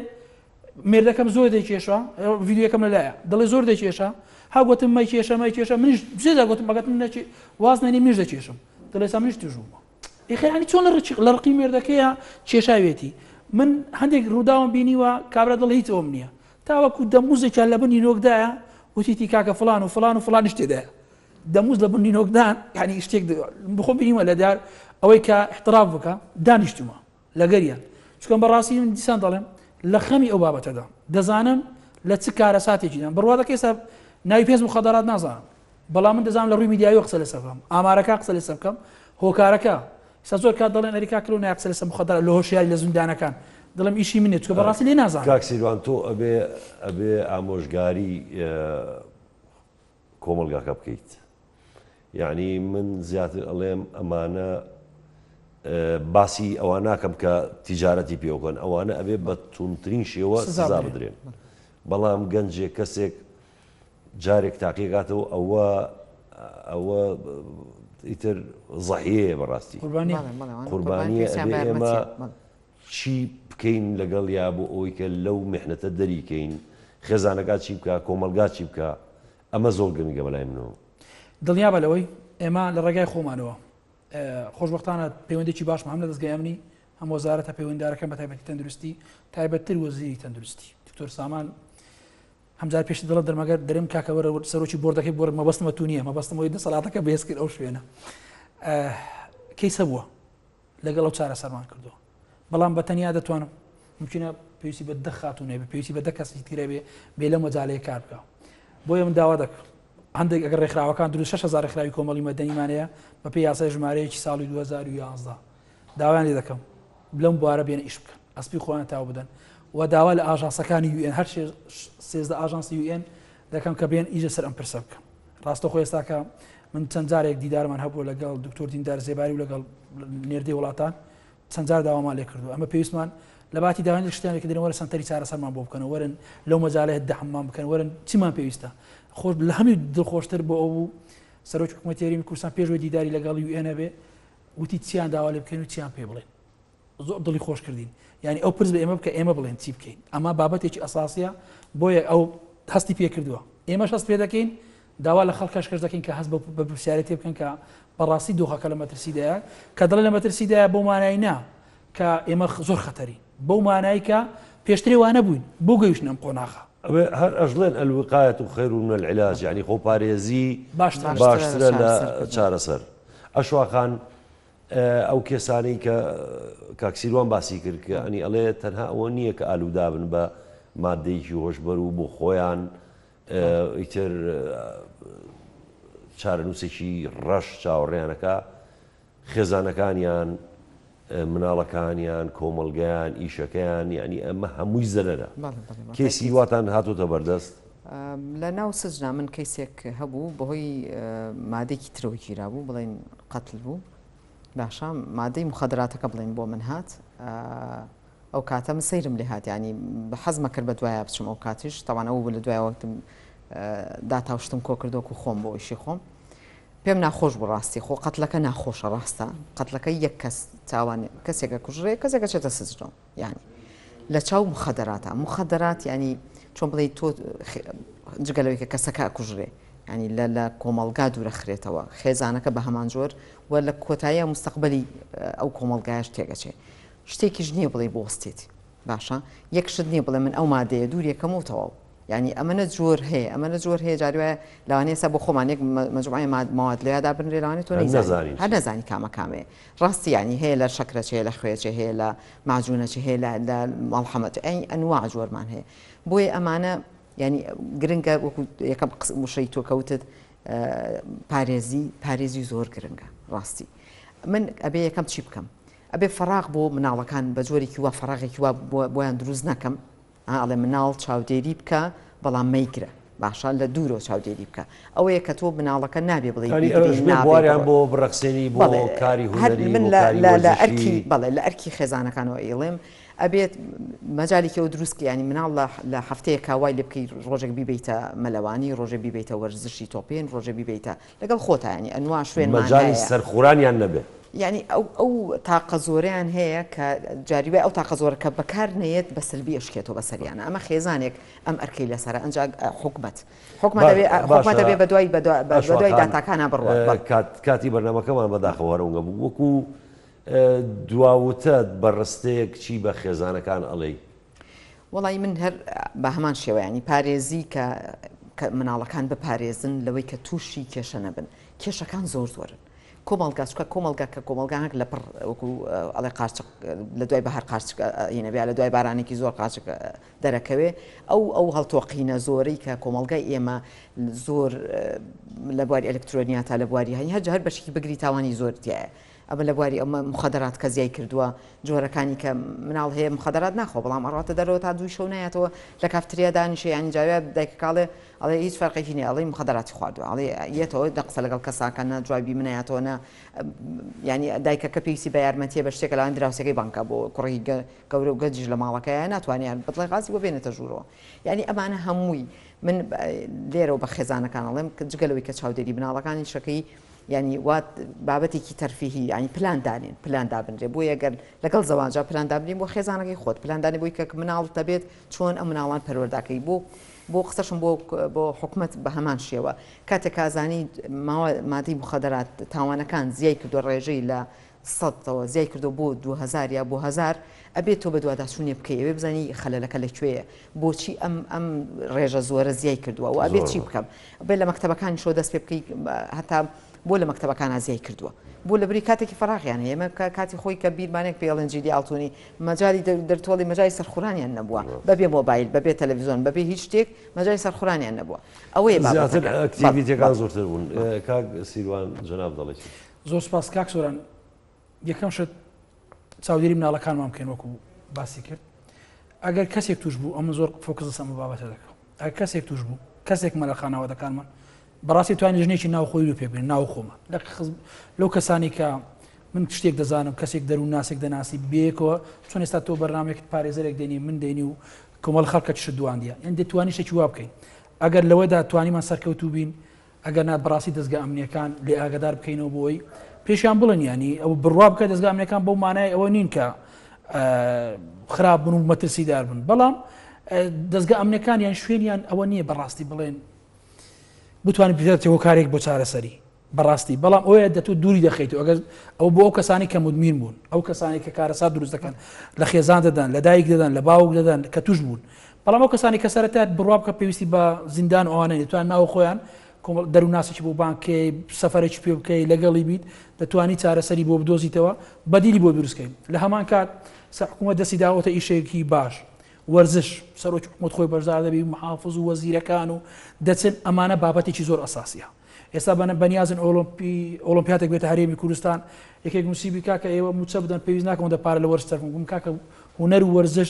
مێردەکەم زۆر دەکێشا ڤیدیۆکەم لەلایە دەڵێ زۆر دەکێشا ها گوتم مەکێشە مەکێشە منیش جێدا گوتم بەگەت من نەچی واز نەنی منیش دەکێشم دەڵێ سا منیش توش بوومە ئیخەیانی چۆن لە ڕقی لە ڕقی مێردەکەیە کێشاوێتی. من هەندێک ڕووداوم بینیوە کابرا دڵ هیچ ئەوم نییە تاوەکو دەموزێکیان لە بن نینۆکدایە وتیتی کاکە فلان و فلان و فلانیش تێدایە دەموز لە بن نینۆکدان یعنی شتێک بخۆم بینیوە لە دار ئەوەی کە احتراف بکە دانیشتومە لەگەریان چکەم بەڕاستی من دیسان دەڵێم لە خەمی ئەو بابەتەدا دەزانم لە چ کارەساتێکیدان بڕوا دەکەی سا ناوی پێنج مخدرات نازانم بەڵام من دەزانم لە ڕووی میدیایی قسە لەسەر بکەم ئامارەکە قسە لەسەر بکەم هۆکارەکە سا زۆر کات دەڵێن ئەری کاک لۆ نایە قسە لەسەر مخدرات لە هۆشیاری لە زیندانەکان دڵم ئیشی منێ چونکە بەڕاستی لێ نازانم. کاک سیروان تۆ ئەبێ ئەبێ ئامۆژگاری کۆمەڵگاکە بکەیت یعنی من زیاتر ئەڵێم ئەمانە باسی ئەوە ناکەم کە تیجارەتی پێوەکەن ئەوانە ئەبێ بە تونترین شێوە سزا بدرێن بەڵام گەنجێک کەسێک جارێک تاقیگاتەوە ئەوە ئەوە ئیتر زەحیەیە بەڕاستی قوربانیە ئەبێ ئێمە چی بکەین لەگەڵ یا بۆ ئەوەی کە لەو محنەتە دەریکەین خێزانەکە چی بکە کۆمەلگا چی بکە ئەمە زۆر گرنگە بەلای منەوە. دڵنیابە لەوەی ئێمە لە ڕێگای خۆمانەوە خۆشبەختانە پەیوەندێکی باشمان هەم لە دەزگای ئەمنی هەم وەزارەتە پەیوەنددارەکان بە تایبەتی تەندروستی تایبەتتر وەزیری تەندروستی دکتۆر سامان هەمجار پێشتر دەڵێم دەرمەگەر دەرێم کاکە وەرە سەرۆکی بۆردەکەی بۆرد مەبەستمە تو نییە مەبەستم ئەوەی دەسەڵاتەکە بەهێز کرد ئەو شوێنە کەیس هەبووە لەگەڵ ئەو چارەسەرمان کردووە بەڵام بە تەنیا دەتوانم ممکنە پێویستی بە دە خاتوو نەبێ پێویستی بە دە کەسی ترە بێ بێ لەو مەجالەیە کار بکە بۆیە من داوا دەکەم هەندێک ئەگەر ڕێکخراوەکان دروست 6000 ڕێکخراوی کۆمەڵی مەدەنیمانەیە بە پێی یاسای ژمارەیەکی ساڵی 2011 داوایان لێ دەکەم لەم بوارە بێنە ئیش بکەن ئەسپی خۆیان تاو بدەن و داوا لە ئاژانسەکانی یوئێن هەر سێزدە ئاژانسی یوئێن دەکەم کە بێن ئیش لەسەر ئەم پرسە بکەن ڕاستەخۆ ئێستاکە من چەند جارێک دیدارمان هەبوو لەگەڵ دکتۆر دیندار زێباری و لەگەڵ نێردەی وڵاتان چەند جار داوامان لێ کردو ئەمە پێویستمان لە باتی داوای شتیان لێکردن وەرە سەنتەری چارەسەرمان بۆ بکەن وەرن لەو مەجالەیە دەحممان بکەن وەرن چیمان پێویستە خۆش لە هەمووی دڵخۆشتر بۆ ئەو بوو سەرۆکی حکوومەتی هەرێمی کوردستان پێش وەی دیداری لەگەڵ یوئێن هەبێ وتی چیان داوا لێ بکەین و چیان پێ بڵێن زۆر دڵی خۆش کردین یعنی ئەو پرس بە ئێمە بکە ئێمە بڵێن چی بکەین ئەمە بابەتێکی ئەساسیە بۆیە ئەو هەستی پێ کردووە ئێمەش هەست پێ دەکەین داوا لە خەڵکەش کەش دەکەین کە هەست بە پرسیارێتی بکەن کە بەڕاستی دۆخەکە لە مەترسیدایە کە دەڵێ لە مەترسیدایە بۆ مانای نا کە ئێمە زۆر خەتەرین بەو مانای کە پێشترێ وانە بووین بۆ گەیشتن ئەم قۆناغە. ئەوێ هەر ئەژڵێن الوقایە خیر من العلاج یانی خۆپارێزی باشترە لە چارەسەر. ئەشوا خان ئەو کێسانەی کە کاک سیروان باسی کرد کە ئەنی ئەڵێ تەنها ئەوە نییە کە ئالوودابن بە مادەیەکی هۆشبەر و بۆ خۆیان ئیتر چارەنووسێکی ڕەش چاوەڕێیانەکە خێزانەکانیان مناڵەکانیان کۆمەڵگەیان ئیشەکەیان یعنی ئەمە هەمووی زەرەرە کەیسی واتان هاتوتە بەردەست لە ناو سجنا من کەیسێک هەبوو بەهۆی مادەێکی ترەوە گیرابوو بڵێن قەتل بوو باشە مادەی مخدراتەکە بڵێن بۆ من هات ئەو کاتە من سەیرم لێ هات ینی حەزمە کرد بە دوایە بچم ئەو کاتیش تاوان ئەو بوو لە دوای وەختم داتا و شتم کۆ کردوەکو خۆم بۆ ئیشی خۆم پێم ناخۆش بوو ڕاستی خۆ قەتلەکە ناخۆشە ڕاستە قەتلەکە یەک کەس تاوان کەسێکە کوژرێ کەسێکە چێتە سجنەوە یعنی لە چاو مخدراتە مخدرات ینی چۆن بڵێ تۆ جگە لەوەی کە کەسەکە ئەکوژرێ ینی لە لە کۆمەڵگا دوورەخرێتەوە خێزانەکە بە هەمان جۆر و لە کۆتاییە مستەقبلی ئەو کۆمەڵگایش تێگەچێ شتێکیش نییە بڵێ بۆستێت باشە یەک شت نییە بڵێ من ئەو مادەیە دوور یەکەم و تەواو یانی ئەمەنە جۆر هەیە ئەمەنە جۆر هەیە جاری وایە لەوانەیە ئێستا بۆ خۆمان یەک مەجموعەی مەواد لەویا دابنرێ لەوانەیە تۆ نەیزانی هەر نەزانی کامە کامەیە ڕاستی یانی هەیە لە شەکرەچ هەیە لە خوێچ هەیە لە مەعجونەچ هەیە لە لە مەڵحەمەچ ئەی ئەنواع جۆرمان هەیە بۆیە ئەمانە یانی گرنگە وەکو یەکەم وشەی تۆ کەوتت پارێزی پارێزی زۆر گرنگە ڕاستی من ئەبێ یەکەم چی بکەم ئەبێ فەراغ بۆ مناڵەکان بە جۆرێکی وا فەراغێکی وا بۆیان دروست نەکەم ها ئەڵێ مناڵ چاودێری بکە بەڵام مەیگرە باشە لە دوورەوە چاودێری بکە ئەوەیە کە تۆ مناڵەکە نابێ بڵێ یانی ئەوەش بێ بواریان بۆ بڕەخسێنی بۆ کاری هونەری من بۆ لە کاری لە لە وەرزشی ئەرکی بەڵێ لە ئەرکی خێزانەکانەوە ئەیڵێم ئەبێت مەجالێکی ئەو دروست کە ینی مناڵ لە لە هەفتەیەکا وای لێ بکەی ڕۆژێک بیبەیتە مەلەوانی ڕۆژێ بیبەیتە وەرزشی تۆپێن ڕۆژێ بیبەیتە لەگەڵ خۆتا یانی ئەنوا شوێنمان مەجالی هەیە. سەرخورانیان نەبێ. یانی ئەو ئەو تاقە زۆرەیان هەیە کە جاری وایە ئەو تاقە زۆرە کە بەکار نەیەت بە سلبی ئەشکێتەوە بەسەریانە ئەمە خێزانێک ئەم ئەرکەی لەسەرە ئەنجا حکومەت حکومەت ئەبێ حکومەت باشە ئەبێ بەدوای ئەشوا بەدوای خان داتاکانا بڕوات بەڵێ. کات کاتی بەرنامەکەمان بەداخەوە هەر ئەونگە بوو وەکوو. دوا وتەت بە ڕستەیەک چی بە خێزانەکان ئەڵێی؟ وەڵی من هەر بە هەمان شێوە ینی پارێزی کە کە مناڵەکان بپارێزن لەوەی کە تووشی کێشە نەبن کێشەکان زۆر زۆرن کۆمەڵگا چکە کۆمەڵگا کە کۆمەڵگانێک لە پڕ وەکو ئەڵێ قارچک لە دوای بەهار قارچک هینەبیا لە دوای بارانێکی زۆر قارچک دەرەکەوێ ئەو ئەو هەڵتۆقینە زۆرەی کە کۆمەڵگای ئێمە زۆر لە بواری ئەلکترۆنیا تا لە بواری هەنی هەر هەر بەشێکی بگری تاوانی زۆر تایە ئەمە لە بواری ئەمە مخدرات کە زیای کردووە جۆرەکانی کە مناڵ هەیە مخدرات ناخۆ بەڵام ئەڕاتە دەرەوە تا دووی شەو نایەتەوە لە کافتریا دانیشێ یانی جاوێ دایکە کاڵێ ئەڵێ هیچ فەرقێکی نییە ئەڵێ مخدراتی خواردووە ئەڵێ یەتەوە دە قسە لەگەڵ کەساکە نە جوابی منایەتەوە نە ینی دایکەکە پێویستی بە یارمەتیە بە شتێکە لەوان دراوسەکەی بانکە بۆ کوڕی گەورە و گەنجیش لە ماڵەکەیە ناتوانێت بڵێ غازی بۆ بێنێتە ژوورەوە یعنی ئەمانە هەمووی من لێرەوە بە خێزانەکان ئەڵێم کە جگە لەوەی کە چاودێری مناڵەکانی شەکەی یعنی وات بابەتێکی تەرفیهی یعنی پلان دانێن پلان دابنرێ بۆ یەگەر لەگەڵ زەواجا پلان دابنین بۆ خێزانەکەی خۆت پلان دانێ بۆی کە مناڵ دەبێت چۆن ئەم مناڵان پەروەرداکەی بۆ بۆ قسەشم بۆ بۆ حکومەت بە هەمان شێوە کاتێک کازانی ماوە مادەی مخدرات تاوانەکان زیای کردو ڕێژەی لە سەدەوە زیای کردو بۆ 2000 یا بۆ هەزار ئەبێت تۆ بەدواداچوونێ بکەی ئەوێ بزانی خەلەلەکە لە کوێیە بۆچی ئەم ئەم ڕێژە زۆرە زیای کردووە و ئەبێت چی بکەم بێ لە مەکتەبەکانیشەوە دەست پێ بکەی هەتا بۆ لە مەکتەبەکانا زیای کردووە بۆ لەبری کاتێکی فەراغیان هەیە ئێمە کاتی خۆی کە بیرمانێک پێڵێن جیلی ئاڵتونی مەجای دەرتۆڵی مەجای سەرخورانیان نەبووە بەبێ مۆبایل بەبێ تەلەڤیزیۆن بەبێ هیچ شتێک مەجای سەرخورانیان نەبووە ئەوەیە زیاتر ئەکتیڤیتیەکان زۆرتر بوون کاک سیروان جەناب دەڵێ چی؟ زۆر سپاس کاک سۆران یەکەم شت چاودێری مناڵەکانمان بکەین وەکو باسی کرد ئەگەر کەسێک توش بوو ئەمە زۆر focus لەسەر ئەم بابەتە دەکەم ئەگەر کەسێک توش بوو کەسێکمە لە خانەوادەکانمان بەڕاستی توانین ژنێکی ناوخۆی لو پێک بێن ناو خۆمان لە لەو کەسانی کە من شتێک دەزانم کەسێک دەروون ناسێک دەناسی بێکەوە چۆن ئێستا تۆ بەرنمێکت پارێزەرێک دێنی من دێنی و کۆمەڵ خەڵکە چ دواندیە یان دەتوانی شتێکی وا بکەین ئەگەر لەوەدا توانیمان سەرکەوتوو بین ئەگەر نا بەڕاستی دەزگا ئەمنیەکان لێ ئاگادار بکەینەوە بۆی پێشیان بڵێن ینی ئەو بڕوا بکە دەزگا ئەمنیەکان بەو مانای ئەوە نین کە خراپ بن و مەترسیدار بن بەڵام دەزگا ئەمنیەکان یان شوێنیان ئەوە نییە بەڕاستی بڵێن بتوانین بێتە هۆکارێک بۆ چارەسەری بەڕاستی بەڵام ئەوەیە دەتۆ دووری دەخەیت و ئەگەر ئەو بۆ ئەو کەسانی کە مدمین بوون ئەو کەسانی کە کارەسات دروست دەکەن لە خێزان دەدەن لە دایک دەدەن لە باوک دەدەن کە توش بوون بەڵام ئەو کەسانی کە سەرەتا بڕوا بکە پێویستی بە زیندان و ئەوانە نیە دەتوانن ناو خۆیان کۆمەڵ دەروونناسێکی بۆ بانگ کەی سەفەرێکی پێ بکەی لەگەڵی بیت دەتوانی چارەسەری بۆ بدۆزیتەوە بەدیلی بۆ دروست کەین لە هەمان کات سە حکوومەت دەستی داوەتە ئیشێکی باش وەرزش سەرۆکی حکوومەت خۆی بەشدار دەبی محافظ و وەزیرەکان و دەچن ئەمانە بابەتێکی زۆر ئەساسیە ئێستا بەنە بەنیازن ئۆڵۆمپی ئۆڵۆمپیاتێک بێتە هەرێمی کوردستان یەکێک نووسیبی کاکە ئێوە مووچە بدەن پێویست ناکەم دە پارە لە وەرز سەرفم بکەم کاکە هونەر و وەرزش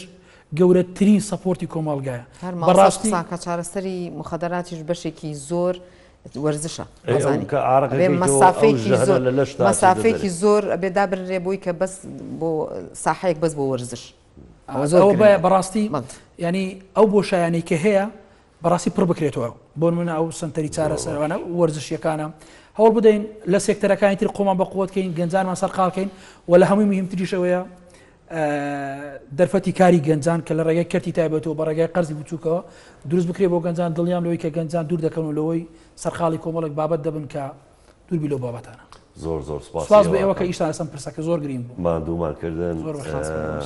گەورەترین support ی کۆمەڵگایە. هەر مامۆستا بەڕاستی. قساکە چارەسەری موخەدەراتیش بەشێکی زۆر وەرزشە ئەی ئەو ئەزانی کە ئەبێ ئارەقەکەی تۆ ئەو مەسافەیەکی ژەهرە زۆر لە لەشتا ئەچێتە مەسافەیەکی دەرێ. زۆر ئەبێ دابنرێ بۆی کە بەس بۆ ساحەیەک بەس بۆ وەرزش ئەوە زۆر ئەوە گرنگە بەڕاستی بەڵێ. یانی ئەو بۆشایانەی کە هەیە بەڕاستی پڕ بکرێتەوە بۆ نمونە ئەو سەنتەری چارەسەرانە وەرزشیەکانە هەوڵ بدەین لە سێکتەرەکانی تر خۆمان بە قوت کەین گەنجانمان سەرقاڵکەین و لە هەمووی مهمتریشەوەیە دەرفەتی کاری گەنجان کە لە ڕێگەی کەرتی تایبەتەوە بە ڕێگای قەرزی بچووکەوە دروست بکرێ بۆ گەنجان دڵنیام لەوەی کە گەنجان دوور دەکەون و لەوەی سەرقاڵی کۆمەڵێک بابەت دەبن کە دوور بی لەو بابەتانە. زۆر زۆر سپاسی سپاس بۆ ئێوە ئێوە کە ئەکەم. ئیشتان لەسەر پرسەکە زۆر گرینگ بوو. ماندوومان کردن. زۆر بەخێر.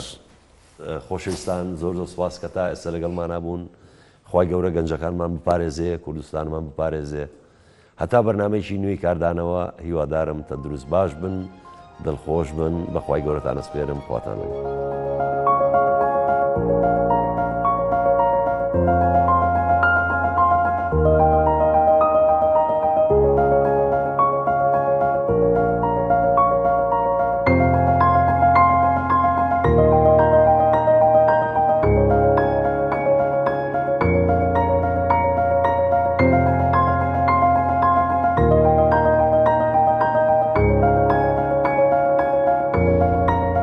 خۆشەویستان زۆر زۆر سپاس کە تا ئێستا لەگەڵمانا بوون. خوای گەورە گەنجەکانمان بپارێزێ، کوردستانمان بپارێزێ. هەتا بەرنامەیەکی نوێی کاردانەوە هیوادارم تەندروست باش بن دڵخۆش بن بەخوای گەورەتان ئەسپێرم خواتان لەگەڵ.